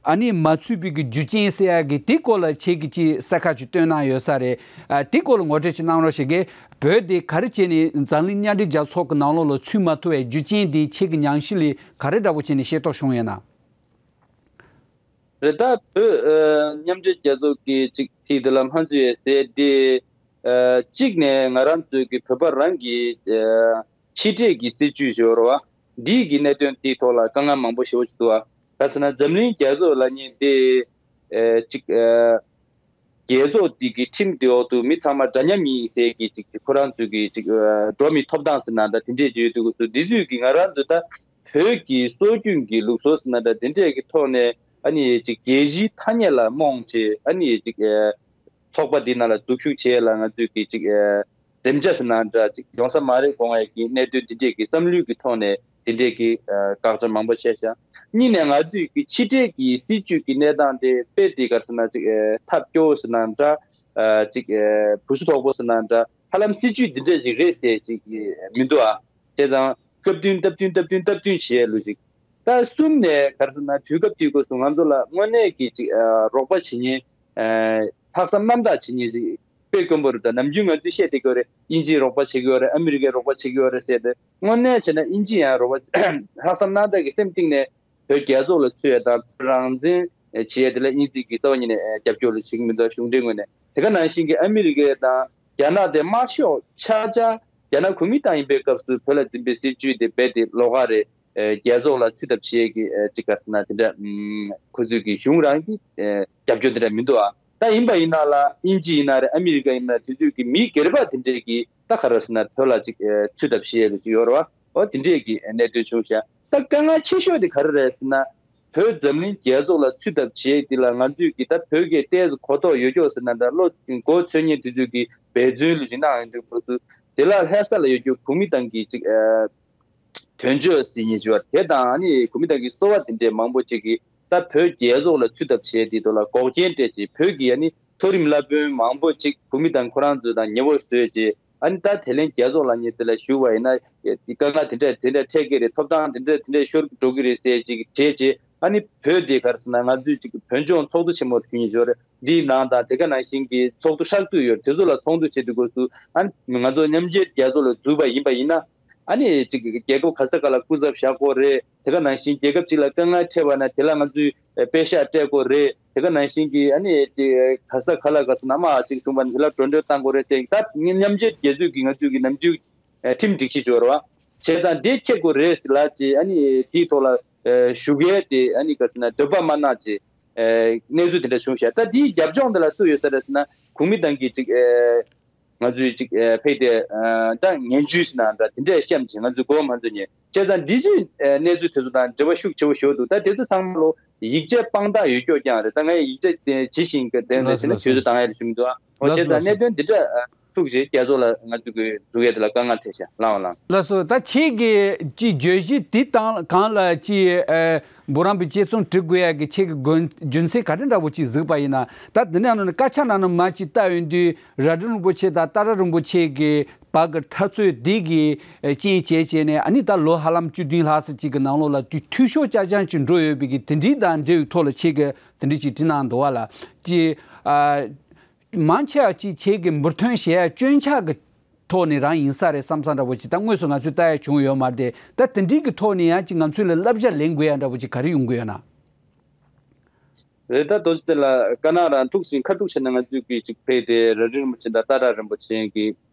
ཨ་ནི་མ་ཚུད་པའི་གི་རྒྱུ་རྐྱེན་ཟེར་ཡག་གི་དེ་སྐོར་ལ་ཁྱེད་ཀྱིས་ཅིག་གསལ་ཁ་ཅིག་སྟོན་གནང་ཡོད་ས་རེད། ཨ་དེ་སྐོར་ལ་ངོ་སྤྲོད་ཅིག་གནང་རོགས་ཞེས་གི། བོད་དེ་ག་རེ་བྱས་ནས་འཛམ་གླིང་མཉམ་འབྲེལ་རྒྱལ་ཚོགས་ཀྱི་ནང་ལོགས་ལ་ཚུད་མ་ཐུབ་པའི་རྒྱུ་རྐྱེན་དེ་ཁྱེད་ཀྱི་ཉམས་ཞིབ་ལས་ག་རེ་འདྲ་པོ་བྱས་ནས་ཤེས་རྟོགས་བྱུང་ཡོད་ན། རེད། ད་བོད་ཨ་མཉམ་འབྲེལ་རྒྱལ་ཚོགས་ཀྱི་ཅིག་ཐིག་དེ་ལ་མ་ཚུད་ཡས་ཟེར་དེ་ཨ་གཅིག་ནས་ང་རང་ཚོའི་གི་བོད་པ་རང་གི་ཨ་ཕྱི་འབྲེལ་གྱི་སྲིད་ཇུས་ཞོར་བ་འདིའི་གི་གནད་དོན་དེའི་ཐོག་ལ་དཀའ་ངལ་མང་པོ་ཞེ་པོ་ཅིག་འདུག་ཨ། ག་ཟེར་ན་འཛམ་གླིང་རྒྱལ་ཚོགས་ལབ་མཁན་དེ་ཨ་ཅིག་ཨ་རྒྱལ་ཚོགས་འདི་གི་ཁྲིམས་དེ་འོག་ཏུ་མི་ཚང་མ་འདྲ་མཉམ་ཡིན་ཟེར་གི་ཅིག་ཁོ་རང་ཚོའི་གི་ཅིག་ཨ་འགྲོ་བ་མིའི་ཐོབ་ཐང་ཟེར་ན་འདྲ་དེ་འདྲས་ཡོད་དུས་སུ་འདི་ཚོས་གི་ང་རང་ཚོ་ད་བོད་ཀྱི་སྲོལ་རྒྱུན་གྱི་ལུགས་སྲོལ་ཟེར་ན་འདྲ་དེ་འདྲས་ཀྱི་ཐོག་ནས་ཨ་ནི་ཅིག་རྒྱལ་སྤྱིའི་ཐ་སྙད་ལ་རྨོངས་བྱས་ཨ་ནི་ཅིག་ཨ་ཚོགས་པ་འདི་ནང་ལ་ཟློས་ཞུགས་བྱས་ལ་ང་ཚོས་ཀྱི་ཅིག་ཨ་འཛེམ་བྱ་ཟེར་ན་འདྲ་ཅིག་ཡོང་ས་མ་རེད་དགོངས་ཡས་ཀྱི་གནད་དོན་འདི་འདྲས་ཀྱི་བསམ་བློའི་གི་ཐོག་ནས་དེ་འདྲས་ཀྱི་ཨ་དགག་བྱ་མང་པོ་བྱས་ཤག་གཉིས་ནས་ང་ཚོས་ཀྱི་ཕྱི་འབྲེལ་གྱི་སྲིད་ཇུས་ཀྱི་གནས་སྟངས་དེ་དཔེ་དེ་ག་རེ་ཟེར་ན་ཅིག་ཨ་ཐབས་སྐྱོ་བོ་ཟེར་ན་འདྲ་ཨ་ཅིག་ཨ་བུ་སུ་དོག་པོ་ཟེར་ན་འདྲ་ཧ་ལམ་སྲིད་ཇུས་འདི་འདྲས་ཅིག་རེད་ཟེར་ཅིག་མི་འདུག་ཨ། བྱས་ཙང་སྐབས་བསྟུན་སྟབས་བསྟུན་སྟབས་བསྟུན་སྟབས་བསྟུན་བྱེད་ཡས་ལུགས་ཅིག་ད་གསུམ་ནས་ག་རེ་ཟེར་ན་དུས་སྐབས་དེའི་སྐབས་སུ་ང་ཚོ་ལ་དངོས་གནས་ཀྱི་ཅིག་ཨ་རོགས་པ་བྱེད་མཁན་ཨ་ལྷག་བསམ་རྣམ་དག་བྱེད་མཁན་ཅིག་དཔེ་དཀོན་པོ་རེད། ད་ནམ་རྒྱུན་ང་ཚོས་བཤད་བསྡད་ཀྱི་ཡོད་རེད། དབྱིན་ཇིས་རོགས་པ་བྱེད་ཀྱི་ཡོད་རེད། ཨ་མི་རི་ཀས་རོགས་པ་བྱེད་ཀྱི་ཡོད་རེད་ཟེར་ཏེ་དངོས་གནས་བྱས་ན་དབྱིན་ཇི་ཡང་རོགས་པ་ལྷག་བསམ་རྣམ་དག་གི་སེམས་གཏིང་ནས་བོད་རྒྱལ་ཚོགས་ལ་ཚུད་ཡ་དང་བོད་རང་བཙན་བྱེད་ཡ་དེ་ལ་དབྱིན་ཇི་གིས་རྩ་བ་ཉིད་ནས་རྒྱབ་སྐྱོར་ལ་བྱེད་ཀྱི་མི་འདུག་གཞུང་འབྲེལ་ངོས་ནས། དེ་ག་ནང་བཞིན་གྱི་ཨ་མི་རི་ཀས་དང་རྒྱ་ནག་དེ་དམར་ཤོག་ཆགས་ཆགས་རྒྱ་ནག་གོ་མིན་ཏང་ཡིན་པའི་སྐབས་སུ་བོད་ལ་འཛིན་པའི་སྲིད་ཇུས་དེ་རྦད་དེ་ལོགས་ཀ་རེད། རྒྱལ་ཚོགས་ལ་ཚུད་ཐབས་བྱེད་ཀྱི་ཅིག་ག་རེ་ཟེར་ན་དེ་འདྲ་ཁོ་ཚོས་ཀྱི་གཞུང་རང་གི་རྒྱབ་སྐྱོར་དེ་འདྲ་མི་འདུག་ཨ། ད་ཡིན་པ་ཡིན་ན་ལ་དབྱིན་ཇི་ཡིན་ན་རེད། ཨ་མི་རི་ཀ་ཡིན་ན་དེ་ཚོས་ཀྱི་མི་སྒེར་པ་དེ་འདྲས་ཀྱི་ད་ག་རེ་ཟེར་ན་བོད་ལ་ཅིག་ཚུད་ཐབས་བྱེད་ཡས་ལ་ཅིག་ཡོད་རེད་བ། འོ་དེ་འདྲས་ཀྱི་གནད་དོན་བྱུང་ཤག་ད་དཀའ་ངལ་ཆེ་ཤོས་དེ་ག་རེ་རེད་ཟེར་ན། བོད་འཛམ་གླིང་རྒྱལ་ཚོགས་ལ་ཚུད་ཐབས་བྱེད་དེ་ལ་ང་ཚོས་ཀྱི་ད་བོད་སྐད་ཏོག་ཙམ་གོ་རྟོགས་ཡོད་ཀྱོག་ཟེར་ན་འདྲ་བློ་མགོ་ཚོས་མཁན་དེ་ཚོས་ཀྱི་འབད་བརྩོན་ལུས་ཀྱི་གནང་ཡོང་དུས་ཁོ་ཚོ་དེ་ལ་ལྷ་ས་ལ་ཡོད་ཀྱོག་བོད་མི་དང་གི་ཅིག་ཨ་དོན་གཅོད་ཟེར་མཁན་ཞིག་བ་དེ་དང་ཨ་ནི་བོད་མི་དང་གི་གསོ་བ་དེ་འདྲས་མང་པོ་ཅིག་གི་ད་བོད་རྒྱལ་ཚོགས་ལ་ཚུད་ཐབས་བྱེད་དེ་དོ་ལ་འགོག་རྐྱེན་སྤྲད་ཅིག་བོད་ཀྱི་ཨ་ནི་མཐོ་རིམ་བླ་དཔོན་མང་པོ་ཅིག་བོད་མི་དང་ཁོ་རང་ཚོ་དང་ཉེ་བོ་བཟོས་ཅིག་ཨ་ནི་ད་དེ་ལན་རྒྱལ་ཚོགས་ལ་ཉེ་དེ་ལ་ཞུ་བ་ཡིན་ན་དཀའ་ངལ་དེ་འདྲ་དེ་འདྲ་འཕྲད་ཀྱི་རེད། ཐོབ་ཐང་དེ་འདྲ་དེ་འདྲ་ཤོར་འགྲོ་གི་རེད་ཟེར་ཅིག་བྱས་ཅིག་ཨ་ནི་བོད་དེ་ག་རེ་ཟེར་ན་ང་ཚོའི་ཅིག་བོད་ལྗོངས་ཚོགས་འདུ་ཆེན་མོ་ཞུ་ཡིན་ཞོར་འདིའི་ནང་དང་དེ་ག་ནང་བཞིན་གྱི་ཚོགས་འདུ་ཧྲག་ཏུ་ཡོད་དེ་ཚོ་ལ་ཚོགས་འདུ་བྱེད་དུས་སྐབས་སུ་ཨ་ནི་ང་ཚོ་མཉམ་འབྲེལ་རྒྱལ་ཚོགས་ལ་འཛུལ་བ་ཡིན་པ་ཡིན་ན་ཨ་ནི་ཅིག་རྒྱལ་ཁབ་ག་ས་ག་ལ་སྐུ་ཚབ་བཞག་དགོས་རེད། དེ་ག་ནང་བཞིན་རྒྱལ་ཁབ་ཅིག་ལ་དཀའ་ངལ་འཕྲད་པ་ན་དེ་ལ་ང་ཚོས་ཨེ་པེ་ཤག་སྤྲད་དགོས་རེད། དེ་ག་ནང་བཞིན་གྱི་ཨ་ནི་དེ་ག་ས་ག་ལ་ག་ས་ན་མ་ཅིག་བྱུང་བ་ན་དེ་ལ་འགྲོ་གྲོན་བཏང་དགོས་རེད་ཟེར། ད་མཉམ་འབྲེལ་རྒྱལ་ཚོགས་ཀྱི་ང་ཚོས་ཀྱི་ནམ་རྒྱུན་ཨེ་ཁྲིམས་སྒྲིག་གཞི་སྦྱོར་བ་བྱས་ཙང་དེ་འཁྱེར་དགོས་རེད་ཟེར་ལ་ཅིག་ཨ་ནི་དེའི་ཐོག་ལ་ཨེ་ཞུ་མཁན་དེ་ཨ་ནི་ག་ཟེར་ན་འདོད་པ་མ་གནང་ཅིག་ཨེ་གནས་ཚུལ་དེ་འདྲ་བྱུང་ཤག་ད་དེའི་རྒྱབ་ལྗོངས་དེ་ལ་སུ་ཡོད་ས་རེད་ཟེར་ན་གོང་མི་ཏང་གི་ཅིག་ཨེ་ང་ཚོས་ཅིག་ཨེ་ཕེབས་ཏེ་ཨེ་ད་ངན་ཇུས་ཟེར་ན་འདྲ་དེ་འདྲས་བཤམས་ཅིག་ང་ཚོས་གོ་བ་མ་ཚོད་ཉེ་བྱས་ཙང་འདི་ཚོའི་ཨེ་གནས་ཚུལ་དེ་ཚོ་དང་འབྲེལ་བ་ཤུགས་ཆེ་བོ་ཞིག་འདུག་ད་དེ་ཚོ་ཚང་མ་ལོ་ཡིག་ཆ་དཔང་རྟགས་ཡོད་ཀྱོག་ཀྱང་རེད། ད་ངས་ཡིག་ཆ་དེ་ཇི་བཞིན་གི་དེ་ནས་དེ་ནས་ལགས་སོ། ལགས་སོ། དུས་ཚོད་དང་ཡར་ཞུ་མི་འདུག་ཨ། འོ། ལགས་སོ། བྱས་ཙང་ལགས་སོ། གནད་དོན་འདི་འདྲ་ཐུག་རྗེས་རྒྱ་མཚོ་ལ་ང་ཚོ་གི་འཛུགས་ཡས་དེ་ལ་དཀའ་ངལ་འཕྲད་ཤག་ལགས་འོ་ལགས། ལགས་སོ། ད་ཁྱེད་ཀྱི་ཅིག་བརྗོད་གཞི་འདི་དང་སྒང་ལ་ཅིག་ཨ་འབུམ་རམས་པའི་དཔྱད་རྩོམ་འབྲི་དགོས་ཡ་གི་ཁྱེད་ཀྱི་དགོན་རྒྱུ་མཚན་ག་འདྲ་འདྲ་བོ་ཅིག་གཟིགས་པ་ཡིན་ན། ད་འདི་ནས་ནང་ནས་དཀར་ཆག་ནང་ནས་མར་ཅིག་བལྟ་ཡོང་དུས་རྭ་སྒྲེང་རིན་པོ་ཆེ་དང་སྟག་བྲག་རིན་པོ་ཆེ་གི་བར་གྱི་འཐབ་རྩོད་འདི་གི་རྐྱེན་བྱས་བྱས་ནས་ཨ་ནི་ད་ལོ་ཧ་ལམ་བཅུ་བདུན་ལྷག་ཙམ་ཅིག་གི་ནང་ལོགས་ལ་དུས་འཐུས་ཤོར་རྐྱང་རྐྱང་ཅིག་འགྲོ་ཡོད་པའི་གི་དེ་འདྲའི་དང་འབྲེལ་བའི་ཐོག་ལ་ཁྱེད་ཀྱིས་དེ་འདྲ་ཅིག་བྲིས་གནང་འདུག་བ་ལ། ཅིག་ཨ། མང་ཆེ་བ་ཅིག་ཁྱེད་ཀྱི་འབུར་ཐོན་བྱེད་ཡ་སྐྱོན་ཆག་གི་ཐོག་ནས་རང་ཡིན་ས་རེད་བསམ་ས་འདྲ་བོ་ཅིག་ད་དངོས་སུ་ང་ཚོས་ལྟ་ཡ་བྱུང་ཡོད་མ་རེད་དེ། ད་དེ་འདྲའི་གི་ཐོག་ནས་ཡང་ཅིག་ང་ཚོས་ལ་བསླབ་བྱ་ལེན་དགོས་ཡ་འདྲ་བོ་ཅིག་ག་རེ་ཡོང་གི་ཡོད་ན། རེད། ད་དོ་ཅི་དེ་ལ་དཀར་ནག་རང་ཐུག་ཟིན་ཁ་ཐུག་བྱས་ན་ང་ཚོས་གི་ཅིག་ཕེབས་ཏེ་རྭ་སྒྲེང་རིན་པོ་ཆེ་དང་སྟག་བྲག་རིན་པོ་ཆེ་གི་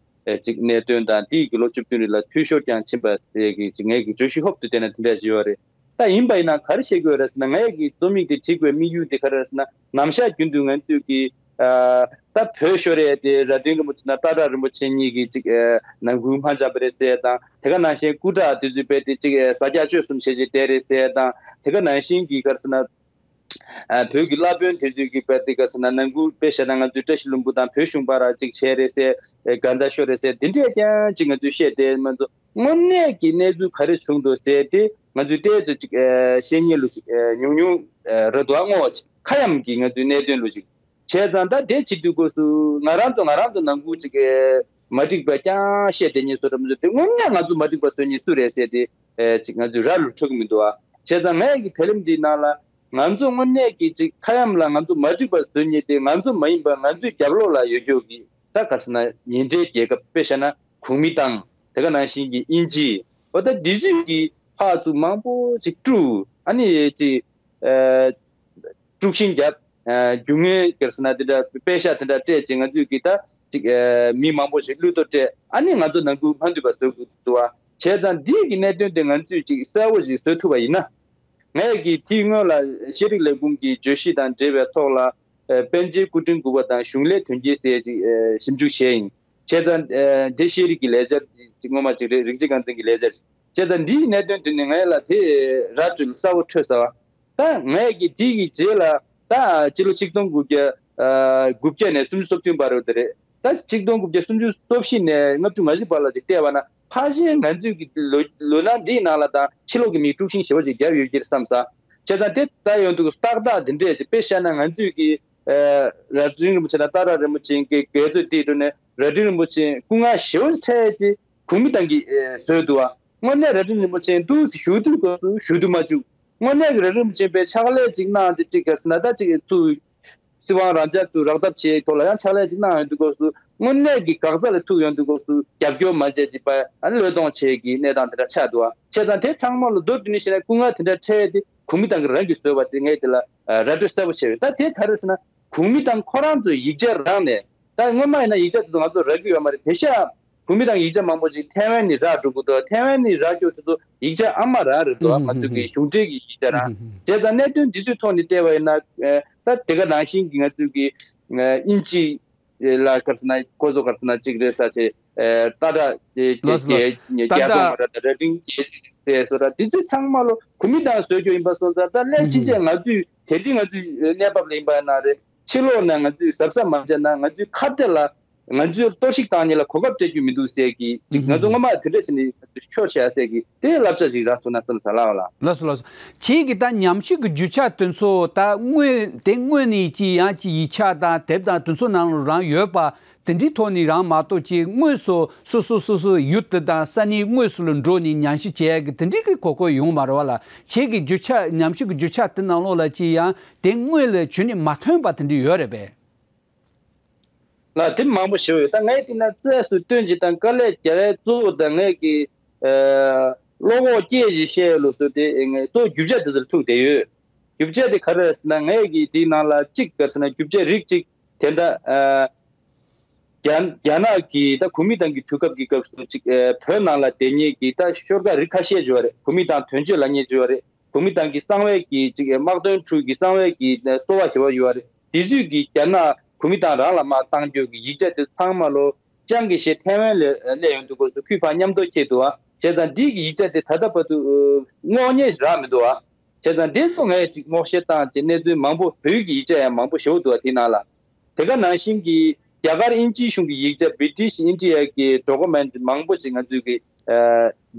ཨེ་ཅིག་གནད་དོན་དང་དེའི་གི་ལོ་བཅུ་བདུན་རིང་ལ་འཐུས་ཤོར་ཀྱང་ཕྱིན་པ་ཟེར་གི་ཅིག་ངས་གི་བརྗོད་གཞི་ཧོབ་ཏུ་བལྟས་ན་དེ་འདྲ་ཞིག་ཡོད་རེད། ད་ཡིན་པ་ཡིན་ན་ག་རེ་བཤད་དགོས་རེད་ཟེར་ན། ངས་ཀྱི་རྩོམ་ཡིག་དེ་བྲིས་དགོས་དམིགས་ཡུལ་དེ་ག་རེ་རེད་ཟེར་ན། ནམ་ཞག་རྒྱུན་དུ་ང་ཚོས་ཀྱི་ཨ་ད་བོད་ཤོར་ཡས་དེ་རྭ་སྒྲེང་རིན་པོ་ཆེ་དང་སྟག་བྲག་རིན་པོ་ཆེ་གཉིས་ཀྱིས་ཅིག་ཨ་ནང་ཁུལ་དམག་རྒྱབ་པ་རེད་ཟེར་ཡས་དང་། དེ་ག་ནང་བཞིན་སྐུ་དྲག་དེ་ཚོས་རྦད་དེ་ཅིག་ཨ་ཟ་རྒྱག་སྤྱོད་གསུམ་བྱས་བྱས་བསྡད་རེད་ཟེར་ཡས་དང་། དེ་ག་ནང་བཞིན་གྱི་ག་རེ་ཟེར་ན། ཨ་བོད་ཀྱི་བླ་དཔོན་དེ་ཚོས་ཀྱི་རྦད་དེ་ག་རེ་ཟེར་ན་ནང་ཁུལ་དཔེ་བཞག་ན་ང་ཚོའི་བཀྲ་ཤིས་ལྷུན་པོ་དང་བོད་གཞུང་བར་ཅིག་བྱས་རེད་ཟེར། ཨ་གང་ལྟར་ཤོར་རེད་ཟེར། དེ་འདྲས་ཀྱང་ཅིག་ང་ཚོས་བཤད་བསྡད་མ་གཏོགས། དངོས་གནས་ཀྱི་གནས་ཚུལ་ག་རེ་བྱུང་འདུག་ཟེར་དེ་ང་ཚོས་ཏོག་ཙམ་ཅིག་ཨ་བཤད་མཁན་ལོ་ཞིག་ཨ་ཉུང་ཉུང་ཨ་རེད་འདུག་ཨ། བསྔོ་བ་ཅིག་ཁ་ཡམ་གྱི་ང་ཚོའི་གནད་དོན་ལོ་ཞིག་བྱས་ཙང་། ད་དེ་བྱེད་དུས་སྐབས་སུ་ང་རང་ཚོ་ང་རང་ཚོ་ནང་ཁུལ་ཅིག་ཨ་མ་འགྲིག་པ་རྐྱང་བཤད་བསྡད་མཁན་བཟོ་འདྲ་མི་འདུག་དེ་དངོས་གནས་ང་ཚོ་མ་འགྲིག་པ་བཟོ་མཁན་སུ་རེད་ཟེར་དེ་ཨ་ཅིག་ང་ཚོའི་ར་ལ་འཕྲོད་ཀྱི་མི་འདུག་ཨ། བྱས་ཙང་ངས་ཀྱི་དེ་ལམ་འདིའི་ནང་ལ་ང་ཚོ་དངོས་གནས་ཀྱི་ཅིག་ཁ་ཡམ་ལ་ང་ཚོ་མ་འགྲིག་པ་བཟོ་མཁན་དེ་ང་ཚོ་མ་ཡིན་པ་ང་ཚོའི་རྒྱབ་ལོགས་ལ་ཡོད་རྒྱུ་གི། ད་ག་རེ་ཟེར་ན་ཉེ་འབྲེལ་རྒྱལ་ཁབ་དཔེ་བཞག་ན་གོང་མི་དང་། དེ་ག་ནང་བཞིན་གྱི་དབྱིན་ཇི། འོ་ད་འདི་ཚོས་ཀྱི་ཕར་ཚུར་མང་པོ་ཅིག་དཀྲུག་ཨ་ནི་ཅིག་ཨ་དཀྲུག་ཤིང་བརྒྱབ། ཨ་རྒྱུ་ངན་ག་རེ་ཟེར་ན་དེ་འདྲ་དཔེ་ཤག་དེ་འདྲ་སྤྲད་ཅིག་ང་ཚོས་ཀྱི་ད་ཅིག་ཨ་མི་མང་པོ་ཞིག་བློས་གཏོང་སྤྲད། ཨ་ནི་ང་ཚོ་ནང་ཁུལ་མ་འདུས་པ་བཟོ་དགོས་འདུག་བ། བྱས་ཙང་འདི་གི་གནད་དོན་དེ་ང་ཚོས་ཅིག་གསལ་བོ་ཞིག་བཟོ་ཐུབ་པ་ཡིན་ན། ངས་ཀྱི་དེའི་སྔོན་ལ་ཤེས་རིག་ལས་ཁུངས་ཀྱི་བརྗོད་གཞི་དང་འབྲེལ་བའི་ཐོག་ལ་ཨ་པཎ་ཆེན་སྐུ་ཕྲེང་དགུ་པ་དང་གཞུང་ལས་དོན་རྐྱེན་ཟེར་ཅིག་ཨ་ཞིབ་འཇུག་བྱས་ཡིན། བྱས་ཙང་ཨ་དེ་ཤེས་རིག་གི་ལས་འཆར་ཅིག་སྔོན་མ་ཅིག་རེད། རིགས་གཅིག་རྐང་འཛིན་གྱི་ལས་འཆར་ཅིག་བྱས་ཙང་འདིའི་གནད་དོན་དེ་ནི་ངས་ལ་དེ་ར་སྤྲོད་གསལ་བོ་འཕྲོད་ཚར་བ། ད་ངས་ཀྱི་དེ་གི་རྗེས་ལ་ད་སྤྱི་ལོ་ཆིག་སྟོང་དགུ་བརྒྱ་ཨ་དགུ་བརྒྱ་ནས་སུམ་ཅུ་སོ་བདུན་བར་རུ་དེ་རེད། ད་ཆིག་སྟོང་དགུ་བརྒྱ་སུམ་ཅུ་སོ་བཞི་ནས་ལྔ་བཅུ་ང་བཞི་བར་ལ་ཅིག་བལྟས་པ་ན། ཕལ་ཆེར་ང་ཚོས་ཀྱི་ལོ་ལོ་ན་འདིའི་ནང་ལ་དང་ཕྱི་ལོགས་ཀྱི་མིས་དཀྲུག་ཤིང་ཞེ་པོ་ཅིག་བརྒྱབ་ཡོད་ཀྱི་རེད་བསམ་ས། བྱས་ཙང་དེ་ལྟ་ཡོང་དུས་ཏག་ཏག་འདི་འདྲས་ཅིག་དཔེ་བཤད་ན་ང་ཚོས་ཀྱི་ཨ་རྭ་སྒྲེང་རིན་པོ་ཆེ་དང་སྟག་བྲག་རིན་པོ་ཆེ་གི་འགལ་རྩོད་དེའི་ཁྲོད་ནས་རྭ་སྒྲེང་རིན་པོ་ཆེ་སྐུ་ངལ་ཞེ་པོ་འཕྲད་དེ་གོང་མི་ཏང་གིས་ཨ་བཟོས་འདུག་བ། དངོས་གནས་རྭ་སྒྲེང་རིན་པོ་ཆེ་འདུག་སེ་བཞུགས་དུས་སྐབས་སུ་བཞུགས་དུ་མ་བཅུག་དངོས་གནས་ཀྱི་རྭ་སྒྲེང་རིན་པོ་ཆེ་པའི་ཕྱག་ལས་ཅིག་གནང་སྟེ་ཅིག་ག་རེ་ཟེར་ན་ད་ཅིག་ཚུར་སྲིད་དབང་རང་འཇགས་ཚུར་རག་ཐབས་བྱེད་ཐོག་ལ་ཡང་ཕྱག་ལས་ཅིག་གནང་ཡོང་དུས་སྐབས་སུ་དངོས་གནས་ཀྱི་འགག་རྩ་ལ་ཐུག་ཡོང་དུས་སྐབས་སུ་རྒྱབ་སྐྱོར་མ་བྱས་ཅིག་པ་ཨ་ནི་བློས་གཏོང་བྱེད་ཀྱི་གནས་སྟངས་དེ་འདྲ་ཆགས་འདུག་བ། བྱས་ཙང་དེ་ཚང་མ་ལ་མདོར་བསྡུས་ནས་བཤད་ན་སྐུ་ངལ་དེ་འདྲ་འཕྲད་དེ་གོང་མི་ཏང་གི་རང་གིས་བཟོས་པ་དེ་ངས་དེ་ལ་ར་སྤྲོད་གསལ་པོ་བྱས་ཡོད། ད་དེ་ག་རེ་ཟེར་ན་གོང་མི་ཏང་ཁོ་རང་ཚོའི་ཡིག་ཆ་རང་ནས། ད་སྔོན་མ་ཡིན་ན་ཡིག་ཆ་དེ་ཚོ་ང་ཚོ་རག་གི་ཡོད་མ་རེད། དེ་ཤ་བོད་མི་དང་ཡིག་ཆ་མང་པོ་ཞིག་ཐའེ་ཝན་ནས་རག་འགྲོ་གི་འདུག་ཐའེ་ཝན་ནས་རག་རྒྱུ་དེ་ཚོ་ཡིག་ཆ་ཨ་མ་རང་རེད་འདུག་ང་ཚོ་གི་གཞུང་འབྲེལ་གྱི་ཡིག་ཆ་རང་། བྱས་ཙང་གནད་དོན་འདི་ཚོའི་ཐོག་ནས་བལྟས་པ་ཡིན་ན། ད་དེ་ག་ནང་བཞིན་གྱི་ང་ཚོ་གི་དབྱིན་ཇི་ལ་ག་རེ་ཟེར་ན་ཁོ་ཚོ་ག་རེ་ཟེར་ན་གཅིག་རེད་ས་ཆེ། ཏ་ཏ་རྒྱལ་ཏ་ཏ་རྒྱལ་ཏ་ཏ་ཏ་ར་ཏ་ར་ཏིང་རྒྱལ་ཟེར་བ་འདི་ཚོ་ཚང་མ་ལོ་གོ་མི་དང་བཟོས་རྒྱུ་ཡིན་པ་སོང་ཙང་། ད་ལས་ཕྱིན་ཆད་ང་ཚོས་དེ་འདྲའི་ང་ཚོའི་གནས་བབ་ལ་ཡིན་པ་ཡིན་ན་རེད། ཕྱི་ལོགས་ནས་ང་ཚོས་གཟབ་གཟབ་མ་བྱས་ན་ང་ཚོའི་ཁ་གཏད་ལ་ང་ཚོས་གཏོར་བཤིག་བཏང་ཉེན་ལ་གོ་སྐབས་སྤྲད་རྒྱུ་མི་འདུག་ཟེར་གི་ཅིག་ང་ཚོ་སྔོན་མ་དེ་འདྲ་བྱས་ནས་ཤོར་བྱས་ཟེར་གི་དེ་བསླབ་བྱ་ཞིག་རག་ཐུབ་ན་བསམ་ས་ལ་བ་ལ། ལགས་སོ་ལགས་སོ། ཁྱེད་ཀྱིས་ད་ཉམས་ཞིབ་ཀྱི་རྒྱུ་ཆ་དེ་ཚོ་ད་དངོས་དེ་དངོས་ནས་ཅི་ཡང་ཅི་ཡིག་ཆ་དང་དེབ་དང་དེ་ཚོ་ནང་ལ་རང་ཡོད་པ་དེ་འདྲའི་ཐོག་ནས་རང་མ་གཏོགས་ཅི་དངོས་སུ་སོ་སོ་སོ་སོའི་ཡུལ་དེ་དང་ས་གནས་དངོས་སུ་ལ་འགྲོ་ནས་ཉམས་ཞིབ་བྱེད་ཡ་གི་དེ་འདྲའི་གི་གོ་སྐབས་ཡོང་མ་རེད་བ་ལ། ཁྱེད་ཀྱི་རྒྱུ་ཆ་ཉམས་ཞིབ་ཀྱི་རྒྱུ་ཆ་དེ་ནང་ལོགས་ལ་ཅི་ཡང་དེ་དངོས་ལ་ཇི་སྙེད་མ་ཐོན་པ་དེ་འདྲ་ཡོད་རེད་པས། ལགས་དེ་མང་པོ་ཞིག་ཡོད། ད་ངས་བལྟས་ན་བཙལ་སུ་སྟོན་ཅིག་དང་དཀའ་ལས་རྒྱག་ཡས་གཙོ་བོ་དང་ངས་ཀྱི་ཨ་བློ་ཁོག་སྐྱེད་ཅིག་བཤད་ལུགས་སུ་དེ་ངས་གཙོ་བོ་རྒྱུ་ཆ་དེ་ཚོར་ཐུག་བསྡད་ཡོད། རྒྱུ་ཆ་དེ་ག་རེ་རེད་ཟེར་ན་ངས་ཀྱི་དེའི་ནང་ལ་གཅིག་ག་རེ་ཟེར་ན་རྒྱུ་ཆ་རིགས་གཅིག་དེ་འདྲ་ཨ་རྒྱ་རྒྱ་ནག་གི་ད་གོ་མིན་ཏང་གི་དུས་སྐབས་ཀྱི་སྐབས་སུ་ཅིག་ཨ་བོད་ནང་ལ་བསྡད་མཁན་གྱི་ད་ཤོག་ཁག་རིགས་ཁ་ཤས་ཅིག་ཡོད་རེད། གོ་མིན་ཏང་དོན་གཅོད་ལབ་མཁན་ཅིག་ཡོད་རེད། གོ་མིན་ཏང་གི་གསང་བའི་གི་ཅིག་དམག་དོན་ཁྲུའུ་གི་གསང་བའི་གི་སོ་པ་ཞེ་པོ་ཡོད་རེད། དེ་ཚོས་གི་རྒྱ་ནག་གོ་མིན་ཏང་རང་ལ་དམག་བཏང་རྒྱུ་གི་ཡིག་ཆ་དེ་ཚང་མ་ལོ་ཅང་གི་ཤེས་ཐའེ་ཝན་ལ་སླེབས་ཡོང་དུས་སྐབས་སུ་ཁོས་ཕར་མཉམ་དུ་འཁྱེར་འདུག་བ། བྱས་ཙང་འདི་གི་ཡིག་ཆ་དེ་ད་ལྟ་བར་དུ་ཨ་བསྔོག་མཁན་ཞིག་རག་མི་འདུག་བ། བྱས་ཙང་འདི་ཚོ་ངས་ཅིག་སྔོག་བཤེར་བཏང་བྱས་གནས་ཚུལ་མང་པོ་བོད་ཀྱི་ཡིག་ཆ་ཡང་མང་པོ་ཞེ་པོ་འདུག་བ་དེའི་ནང་ལ། དེ་ག་ནང་བཞིན་གྱི་ རྒྱ་གར་དབྱིན་ཇིའི་གཞུང་གི་ཡིག་ཆ། British India་གི་document་མང་པོ་ཅིག་ང་ཚོའི་གི་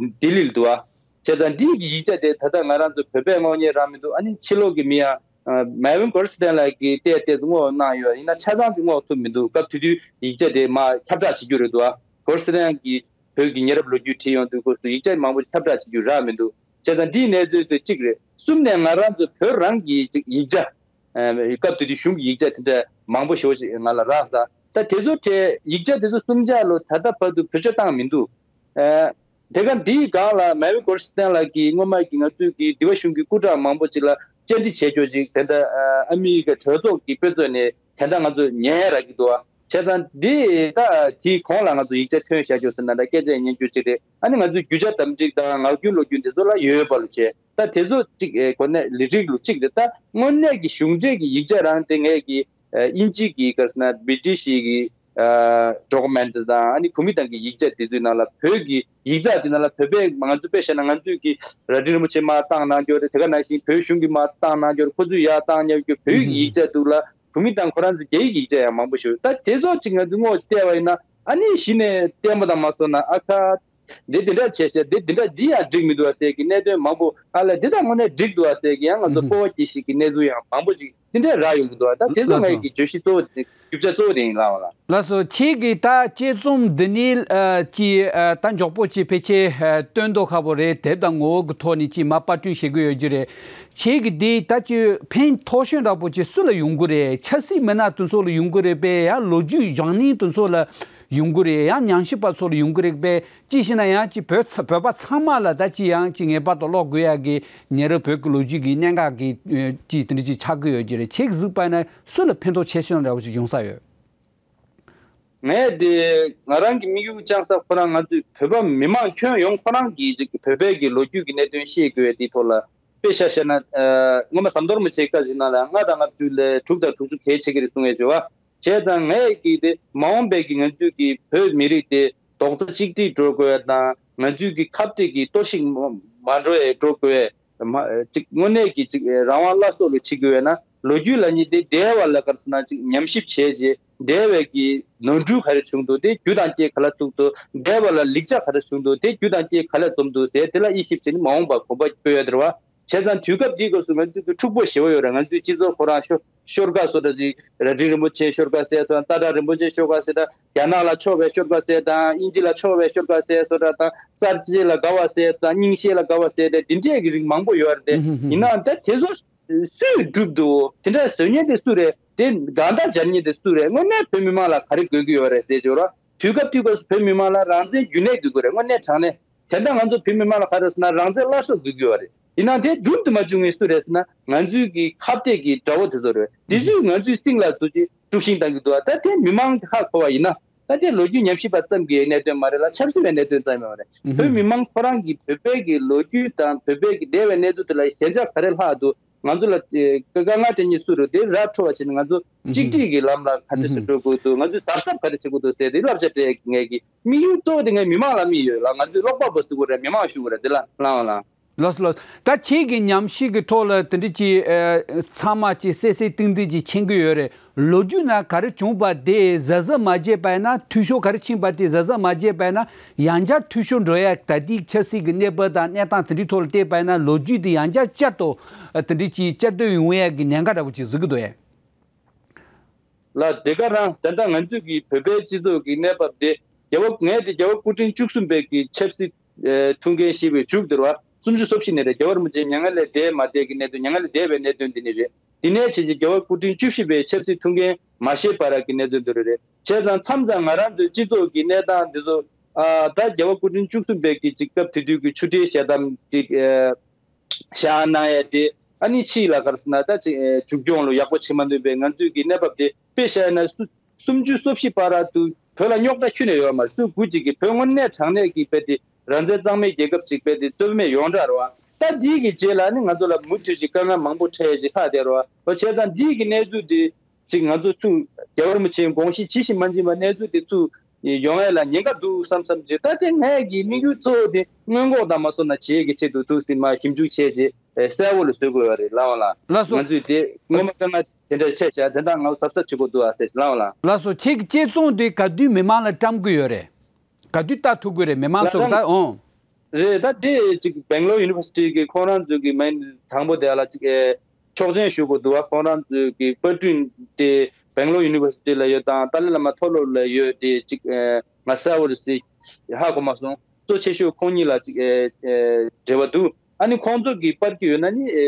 ལྡི་ལི་ལ་འདུག་ཨ། བྱས་ཙང་འདིའི་གི་ཡིག་ཆ་དེ་ད་ལྟ་ང་རང་ཚོ་བོད་པས་དངོས་གནས་རག་མི་འདུག་ཨ་ནི་ཕྱི་ལོགས་ཀྱི་མི་ཡང་མེལ་ཝིན་གོར་སི་ཏན་ལགས་ཀྱིས་བལྟས་བལྟས་སུ་བསྔོགས་གནང་ཡོད། ཡིན་ན་ཆ་ཚང་དེ་བསྔོགས་ཐུབ་མི་འདུག་སྐབས་དེ་དུས་ཡིག་ཆ་དེ་མར་ཁྱབ་བསྒྲགས་བྱེད་རྒྱུ་རེད་འདུག་ཨ། གོར་སི་ཏན་གྱིས་བོད་ཀྱི་ཉེ་རབས་ལོ་རྒྱུས་བྲིས་ཡོང་དུས་སྐབས་སུ་ཡིག་ཆ་མང་པོ་ཁྱབ་བསྒྲགས་བྱེད་རྒྱུ་རག་མི་འདུག་བྱས་ཙང་འདིའི་གནས་ཚུལ་དེ་གཅིག་རེད། གསུམ་ནས་ང་རང་ཚོ་བོད་རང་གི་ཅིག་ཡིག་ཆ། ཨ། སྐབས་དེ་དུས་གཞུང་གི་ཡིག་ཆ་དེ་འདྲ་མང་པོ་ཞེ་པོ་ཅིག་ང་ལ་རག་སོང་། ད་དེ་ཚོ་གྲས་ཡིག་ཆ་དེ་ཚོ་གསུམ་ཆ་ལོ་ད་ལྟ་བར་དུ་བེད་སྤྱོད་བཏང་མི་འདུག་ཨ། དེ་ག་འདིའི་སྒང་ལ་མེལ་ཝིན་གོར་སི་ཏན་ལགས་ཀྱིས་སྔོན་མ་གི་ང་ཚོའི་གི་འདི་བ་གཞུང་གི་སྐུ་དྲག་མང་པོ་ཅིག་ལ་བཅར་འདྲི་བྱས་ཀྱོག་ཅིག་དེ་འདྲ་ཨ་མི་རི་ཀ་གྲོས་ཚོགས་ཀྱི་དཔེ་མཛོད་ནས་དེ་འདྲ་ང་ཚོ་ཉན་རག་གི་འདུག་ཨ། བྱས་ཙང་འདི་ད་དེའི་གོང་ལ་ང་ཚོ་ཡིག་ཆ་ཐོན་བཞག་ཀྱོག་ཟེར་ན་འདྲ་སྐད་ཆ་ཉན་རྒྱུ་ཅིག་རེད། ཨ་ནི་ང་ཚོའི་རྒྱུ་ཆ་དམ་བསྒྲིགས་དང་ངག་རྒྱུན་ལོ་རྒྱུས་འདི་ཚོ་ལ་ཡོད་པ་ལོ་བྱས། ད་དེ་ཚོ་གཅིག་ཨེ་གོ་གནས་ལི་རིགས་ལུ་གཅིག་རེད། ད་དངོས་གནས་ཀྱི་གཞུང་འབྲེལ་གྱི་ཡིག་ཆ་རང་དེ་ངས་ཀྱི་ཨེ་དབྱིན་ཇི་གི་ག་རེ་ཟེར་ན་བི་ཏི་ཤི་གི་ཨ་ཌོ་ཀུ་མེན་ཊི་དང་ཨ་ནི་བོད་མི་དང་གི་ཡིག་ཆ་དེ་ཚོའི་ནང་ལ་བོད་ཀྱི་ཡིག་ཚགས་དེ་ནང་ལ་བོད་པས་ང་ཚོ་དཔེ་བཞག་ན་ང་ཚོས་ཀྱི་རྭ་སྒྲེང་རིན་པོ་ཆེ་མར་བཏང་གནང་རྒྱུ་རེད། དེ་ག་ནང་བཞིན་བོད་གཞུང་གིས་མར་བཏང་གནང་རྒྱུ་རེད། ཁོ་ཚོས་ཡར་བཏང་ཉར་རྒྱུ་བོད་ཀྱི་ཡིག་ཆ་འདུག་ལ་བོད་མི་དང་ཁོ་རང་ཚོ་རྒྱ་ཡིག་གི་ཡིག་ཆ་ཡང་མང་པོ་ཞིག་ཡོད། ད་དེ་ཚོ་གཅིག་ང་ཚོས་བསྔོགས་བལྟས་པ་ཡིན་ན་ཨ་ནི་གཞི་ནས་ལྟད་མོ་དང་མ་སོང་ན་ཨ་ཁ། འདི་འདི་འདྲ་བྱས་ཤག་འདི་འདི་འདྲ་འདི་ཡང་འགྲིག་མི་འདུག་ཨ་ཟེར་གྱི་གནད་དོན་མང་པོ་ཨ་ལ་འདི་དང་དངོས་གནས་འགྲིག་འདུག་ཨ་ཟེར་གྱི་ཡང་ང་ཚོ་ཨུ་ཧུ། སྤོབས་པ་སྐྱེ་ཤེས་ཀྱི་གནས་ཚུལ་ཡང་མང་པོ་ཞིག་འདི་འདྲ་རག་ཡོང་གི་འདུག་ཨ། ད་དེ་ཚོ་ལགས་ངས་སོ། ཀྱི་བརྗོད་གཞི་གཙོ་བོ་དེ་རྒྱུ་ཆ་གཙོ་བོ་དེ་ཡིན་ལགས་ལགས། ལགས་སོ། ཁྱེད་ཀྱིས་ད་དཔྱད་རྩོམ་འདི་ནི་ཨ་ཅི་ཨ་ད་མགྱོགས་པོ་ཅིག་ཕལ་ཆེར་ཨ་སྟོན་མདོག་ཁ་པོ་རེད། དེབ་དང་ངོ་བོ་གི་ཐོག་ནས་ཅིག་མར་པར་སྐྲུན་བྱེད་དགོས་ཡོད་ཀྱི་རེད། ཁྱེད་ཀྱིས་འདི་ད་ཅི་ཕན་ཐོགས་ཤོས་འདྲ་པོ་ཅིག་སུ་ལ་ཡོང་གི་རེད། ཆབ་སྲིད་མི་སྣ་དེ་ཚོ་ལ་ཡོང་གི་རེད་པས། ཡང་ལོ་རྒྱུས་སྦྱང་མཁན་དེ་ཚོ་ལ་ཡོང་གི་རེད། ཡང་ཉམས་ཞིབ་པ་ཚོ་ལ་ཡོང་གི་རེད་པས། ཅི་ཞིག་ན་ཡང་ཅིག་བོད་ཚ་བོད་པ་ཚང་མ་ལ་ད་ཅི་ཡང་ཅིག་ངེས་པར་དུ་ཀློག་དགོས་ཡག་གི་ཉེ་རབས་བོད་ཀྱི་ལོ་རྒྱུས་ཀྱི་གནད་འགག་གི་ཨ་ཅིག་དེ་འདྲ་ཅིག་ཆགས་ཀྱི་ཡོད་ཀྱི་རེད། ཁྱེད་ཀྱིས་གཟིགས་པ་ན་སུ་ལ་ཕན་ཐོགས་ཆེ་ཤོས་འདྲ་བོ་ཞིག་ཡོང་ས་ཡོད། ངས་དེ་ང་རང་གི་དམིགས་ཡུལ་བཅངས་ས་ཁོ་རང་ང་ཚོའི་བོད་པ་མི་མང་ཁྱོན་ཡོངས་ཁོ་རང་གིས་ཅིག་བོད་པའི་གི་ལོ་རྒྱུས་ཀྱི་གནད་དོན་ཤེས་དགོས་པའི་དེའི་ཐོག་ལ་དཔེ་ཆ་བཤད་ན་ཨ་སྔོན་མ་ཟམ་གདོང་རིན་པོ་ཆེའི་བཀའ་ཞིག་ནང་ལ་ལྔ་དང་ལྔ་བཅུ་ལས་དྲུག་དང་དྲུག་ཅུ་གལ་ཆེ་གི་རེད་གསུང་ཡས་བྱོས་བ། བྱས་ཙང་ངས་ཀྱིས་དེ་མ་འོངས་པའི་གི་ང་ཚོའི་གི་བོད་མི་རིགས་དེ་རྡོག་རྩ་གཅིག་སྒྲིལ་འགྲོ་དགོས་ཡ་དང་ང་ཚོའི་གི་ཁ་གཏད་ཀྱི་གཏོར་བཤིག་མ་མ་འགྲོ་ཡ་འགྲོ་དགོས་ཡ་མ་ཅིག་དངོས་གནས་ཀྱི་ཅིག་རང་དབང་སླར་གསོ་ལ་བྱེད་དགོས་ཡ་ན་ལོ་རྒྱུས་ལ་ཉིད་དེ་འདས་པ་ལ་ག་རེ་ཟེར་ན་ཅིག་ཉམས་ཞིབ་བྱས་རྗེས་འདས་པའི་གི་ནོར་འཁྲུལ་ག་རེ་བྱུང་འདུག་དེ་རྒྱུ་དང་རྐྱེན་ག་ལ་ཐུག་འདུག་འདས་པ་ལ་ལེགས་ཆ་ག་རེ་བྱུང་འདུག་དེ་རྒྱུ་དང་རྐྱེན་ག་ལ་འཛོམས་འདུག་ཟེར་དེ་ལ་དབྱེ་ཞིབ་བྱས་ནས་མ་འོངས་པར་གོམ་པ་སྤོས་ཡ་དེ་རེད་བ། བྱས་ཙང་དུས་སྐབས་འདིའི་སྐབས་སུ་ང་ཚོས་ཀྱི་འཁྲུག་པོ་ཞེ་པོ་ཡོད་རེད། ང་ཚོའི་སྤྱི་ཚོགས་ཁོ་རང་ཤོ་ཤོར་དགའ་བཟོ་འདྲ་ཅིག་རྭ་སྒྲེང་རིན་པོ་ཆེ་ཤོར་དགའ་ཟེར་དང་རྟ་བྲག་རིན་པོ་ཆེ་ཤོར་དགའ་ཟེར་དང་རྒྱ་ནག་ལ་ཕྱོགས་པའི་ཤོར་དགའ་ཟེར་དང་དབྱིན་ཇི་ལ་ཕྱོགས་པའི་ཤོར་དགའ་ཟེར་བཟོ་འདྲ་དང་གསར་བརྗེ་ལ་དགའ་བ་ཟེར་དང་རྙིང་ཤེས་ལ་དགའ་བ་ཟེར་ཏེ་འདི་འདྲས་ཀྱི་རིགས་མང་པོ་ཡོད་རེད་དེ། ཡིན་ནའང་ད་དེ་ཚོ་སུས་བསྒྲུབས་འདུག་དེ་འདྲ་བཟོ་མཁན་དེ་སུ་རེད། དེ་དགའ་ཟླ་སྦྱར་མཁན་དེ་སུ་རེད། དངོས་གནས་བོད་མི་མང་ལ་ག་རེ་དགོས་ཀྱི་ཡོད་རེད་ཟེར་བྱོས་ར། དུས་སྐབས་དུས་སྐབས་སུ་བོད་མི་མང་ལ་རང་བཙན་རྒྱུན་གནས་དགོས་ཀྱི་རེད། དངོས་གནས་དྲང་གནས། དེ་འདྲ་ང་ཚོ་བོད་མི་མང་ལ་ག་རེ་ཟེར་ན་རང་བཙན་སླར་གསོ་དགོས་ཀྱི་ཡོད་རེད། ཡིན་ནའང་དེ་སྒྲུབ་ཏུ་མ་བཅུག་མཁན་སུ་རེད་ཟེར་ན་ང་ཚོའི་གི་ཁ་གཏད་ཀྱི་དགྲ་བོ་དེ་ཚོ་རེད། དེ་ཚོས་ང་ཚོའི་སྲིང་ལ་ཚུར་ཅིག་དཀྲུག་ཤིང་བཏང་གི་འདུག་ད་དེ་མི་མང་ཧ་གོ་བ་ཡིན་ན་ད་དེ་ལོ་རྒྱུས་ཉམས་ཞིབ་པ་ཙམ་གྱི་གནད་དོན་མ་རེད་ལ་ཆབ་སྲིད་པའི་གནད་དོན་ཙམ་ཡང་མ་རེད། བོད་མི་མང་ཁོ་རང་གི་བོད་པའི་གི་ལོ་རྒྱུས་དང་བོད་པའི་གི་འདས་པའི་གནས་ཚུལ་དེ་ལ་ཞན་ཆ་ག་རེ་ལྷག་འདུག་ང་ཚོ་ལ་དཀའ་ངལ་སྤྲད་མཁན་སུ་རེད། དེ་ར་འཕྲོད་པ་བྱས་ནས་ང་ཚོ་གཅིག་སྒྲིལ་གྱི་ལམ་ལ་ག་འདྲ་སེ་འགྲོ་དགོས་འདུག་ང་ཚོས་གཟབ་གཟབ་ག་རེ་བྱེད་དགོས་འདུག་ཟེར་དེ་བསླབ་བྱ་སྤྲད་ངེས་ཀྱི། དམིགས་ཡུལ་གཙོ་བོ་དེ་ངས་མི་མང་ལ་དམིགས་ཡོད་ལ། ང་ཚོས་ཀློག་པ་པོ་ཟེར་དགོས་རེད། མི་མང་ཞུ་དགོས་རེད། དེ་ལ་ལའང་ལའང་། ལགས་སོ་ལགས་སོ། ད་ཁྱེད་ཀྱི་ཉམས་ཞིབ་ཀྱི་ཐོག་ལ་དེ་འདྲ་ཅིག་ཨ་ཚང་མ་ཅིག་གསལ་གསལ་ཏིང་ཏིང་ཅིག་མཁྱེན་གྱི་ཡོད་རེད། ལོ་རྒྱུས་ནང་ག་རེ་བྱུང་པ་དེ་གཟབ་གཟབ་མ་བྱས་པ་ཡིན་ན། འཐུས་ཤོར་ག་རེ་ཕྱིན་པ་དེ་གཟབ་གཟབ་མ་བྱས་པ་ཡིན་ན། ཡང་བསྐྱར་འཐུས་ཤོར་འགྲོ་ཡ་ད་ལྟའི་ཆབ་སྲིད་ཀྱི་གནས་བབ་དང་གནས་སྟངས་དེ་འདྲའི་ཐོག་ལ་བལྟས་པ་ཡིན་ན་ལོ་རྒྱུས་དེ་ཡང་བསྐྱར་བསྐྱར་དུ་ཨ་དེ་འདྲ་ཅིག་བསྐྱར་ཟློས་ཡོང་ཡ་གི་ཉེན་ཁ་འདྲ་པོ་ཅིག་བཟོ་གི་འདུག་ཨེ། ལགས། དེ་ག་རང་ད་ལྟ་ང་ཚོས་ཀྱི་བོད་པའི་སྤྱི་ཚོགས་ཀྱི་གནས་བབ་དེ་རྒྱལ་བ་ངས་དེ་རྒྱལ་བ་སྐུ་ཕྲེང་བཅུ་གསུམ་པའི་གི་ཆབ་སྲིད་ཨེ་ཐུགས་འགན་བཞེས་པའི་མཇུག་བསྡུ་བ་སུམ་ཅུ་སོ་བཞི་ནས་རེད། རྒྱལ་བ་རིན་པོ་ཆེ་མྱ་ངན་ལས་འདས་མ་འདས་ཀྱི་གནད་དོན། མྱ་ངན་ལས་འདས་པའི་གནད་དོན་འདི་ནས་རེད། འདི་ནས་བྱས་རྗེས་རྒྱལ་བ་སྐུ་ཕྲེང་བཅུ་བཞི་པའི་ཆབ་སྲིད་ཐུགས་འགན་མ་བཞེས་བར་གྱི་གནད་དོན་འདི་རུ་རེད། བྱས་ཙང་མཚམས་མཚམས་ང་རང་ཚོའི་སྤྱི་ཚོགས་ཀྱི་གནས་སྟངས་འདི་ཚོ་ཨ་ད་རྒྱལ་བ་སྐུ་ཕྲེང་བཅུ་གསུམ་པའི་གི་ཅིག་སྐབས་དེ་དུས་ཀྱི་ཆུ་འབྲེལ་ཞལ་གདམས་ཅིག་ཨེ་བཞག་གནང་ཡས་དེ་ཨ་ནི་ཕྱིས་ལ་ག་རེ་ཟེར་ན་ད་ཅིག་ཨེ་མཇུག་སྐྱོང་ལ་ཡག་པོ་བྱེད་མ་ཐུབ་པའི་ང་ཚོའི་གི་གནས་བབ་དེ་དཔེ་བཞག་ན་སུ་སུམ་ཅུ་སོ་བཞི་བར་དུ་བོད་ལ་རྙོག་དྲ་ཁྱོན་ནས་ཡོད་མ་རེད། སུ་དགུ་གཅིག་གིས་བོད་དངོས་གནས་དྲང་གནས་ཀྱི་དཔེ་དེ་རང་བཙན་གཙང་མའི་རྒྱལ་ཁབ་ཅིག་དཔེ་དེ་རྩོད་མེད་ཡོངས་གྲགས་རེད་བ། ད་འདིའི་གི་རྗེས་ལ་ནི་ང་ཚོ་ལ་མུ་མཐུད་ཅིག་དཀའ་ངལ་མང་པོ་འཕྲད་ཡས་ཅིག་ལྷག་བསྡད་རེད་བ། འོ་བྱས་ཙང་འདིའི་གི་གནས་ཚུལ་དེ་ཅིག་ང་ཚོ་ཚུར་རྒྱལ་བ་རིན་པོ་ཆེའི་དགོངས་གཞི་ཇི་བཞིན་མ་འཛིན་པ་གནས་ཚུལ་དེ་ཚུར་ཡོང་ཡས་ལ་ཉེན་ཁ་འདུག་བསམ་བསམ་བྱས། ད་དེ་ངས་ཀྱི་དམིགས་ཡུལ་གཙོ་བོ་དེ་སྔོན་འགོག་དང་མ་སོང་ན་བྱེད་ཀྱི་ཆེད་དུ་འདུག་སེ་མར་ཞིབ་འཇུག་བྱས་རྗེས་ ཨེ་གསལ་བོ་ལ་བཟོ་དགོས་པ་རེད་ལགས་ལ། ལགས་སོ། ང་ཚོས་དེ་སྔོན་མ་དཀའ་ངལ་དེ་འདྲ་འཕྲད་བྱས་དེ་འདྲ་ང་ཚོ་གཟབ་གཟབ་བྱེད་དགོས་འདུག་ཨ་ཟེར་ལགས་ལ། ལགས་སོ། ཁྱེད་ཀྱི་དཔྱད་རྩོམ་དེ་ག་དུས་མི་མང་ལ་བཀྲམ་གི་ཡོད་རེད། ག་དུས་ལྟ་ཐུབ་གི་རེད་མི་མང་ཚོ་ལ་ད་ད་ཨོ། རེད། ད་དེ་ཅིག་སྦེང་ལོར་ཡུ་ནི་ཝར་སི་ཊི་གི་ཁོང་རང་ཚོ་གི་མིང་དང་པོ་དེ་ལ་ཅིག་ཨེ་ཆོག་མཆན་ཞུ་དགོས་འདུག་བ། ཁོང་རང་ཚོ་གི་པར་སྐྲུན་དེ་སྦེང་ལོར་ཡུ་ནི་ཝར་སི་ཊི་ལ་ཡོད་དང་ཏཱ་ལའི་བླ་མ་མཐོ་སློབ་ལ་ཡོད་དེ་ཅིག་ཨེ་ང་གསལ་བོ་རེད་ཟེར་ཧ་གོ་མ་སོང་། གཙོ་ཆེ་ཤོས་ཁོང་གཉིས་ལ་ཅིག་ཨེ་ཨེ་འབྲེལ་བ་འདུག་ཨ་ནི་ཁོང་ཚོ་གི་པར་སྐྱོན་ཡོད་ན་ནི་ཨེ་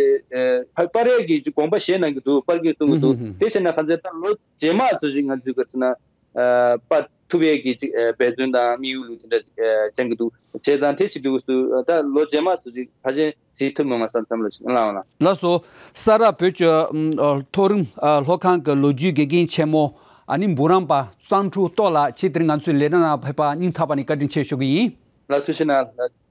ཨེ་པར་ཡས་ཀྱི་ཅིག་དགོངས་པ་བཞེས་གནང་གི་འདུག་པར་སྐྱོན་གསུང་གི་འདུག་དེ་བྱས་ན་གང་ཚེ་ད་ལོ་རྗེས་མ་ཚོ་ཞིག་ང་ཚོའི་ག་ཚོད་ན། ཨ་པར་ཐུབ་ཡས་ཀྱི་ཅིག་ཨ་འབད་བརྩོན་དང་དམིགས་ཡུལ་ལུགས་དེ་འདྲ་ཅིག་ཨ་བྱེད་ཀྱི་འདུག་བྱས་ཙང་དེ་བྱེད་དུས་སུ་ད་ལོ་རྗེས་མ་ཚོ་ཅིག་ཕལ་ཆེར་གཟིགས་ཐུབ་མྱོང་ང་བསམ་བསམ་ལ་ཅིག་ལངས་ལ། ལགས་སོ། ས་རཱ་བོད་ཀྱི་ཨམ་ཨ་མཐོ་རིམ་ཨ་སློབ་ཁང་གི་ལོ་རྒྱུས་དགེ་རྒན་ཆེན་མོ་ཨ་ནི་འབུམ་རམས་པ་གཙང་ཕྲུག་སྟོབས་ལགས་ཁྱེད་དེ་རིང་ང་ཚོའི་ལས་རིམ་ནང་ཕེབས་པ་སྙིང་ཐག་པ་ནས་བཀའ་དྲིན་ཆེ་ཞུ་གི་ཡིན། ལགས་ཐུགས་རྗེ་གནང་ལགས།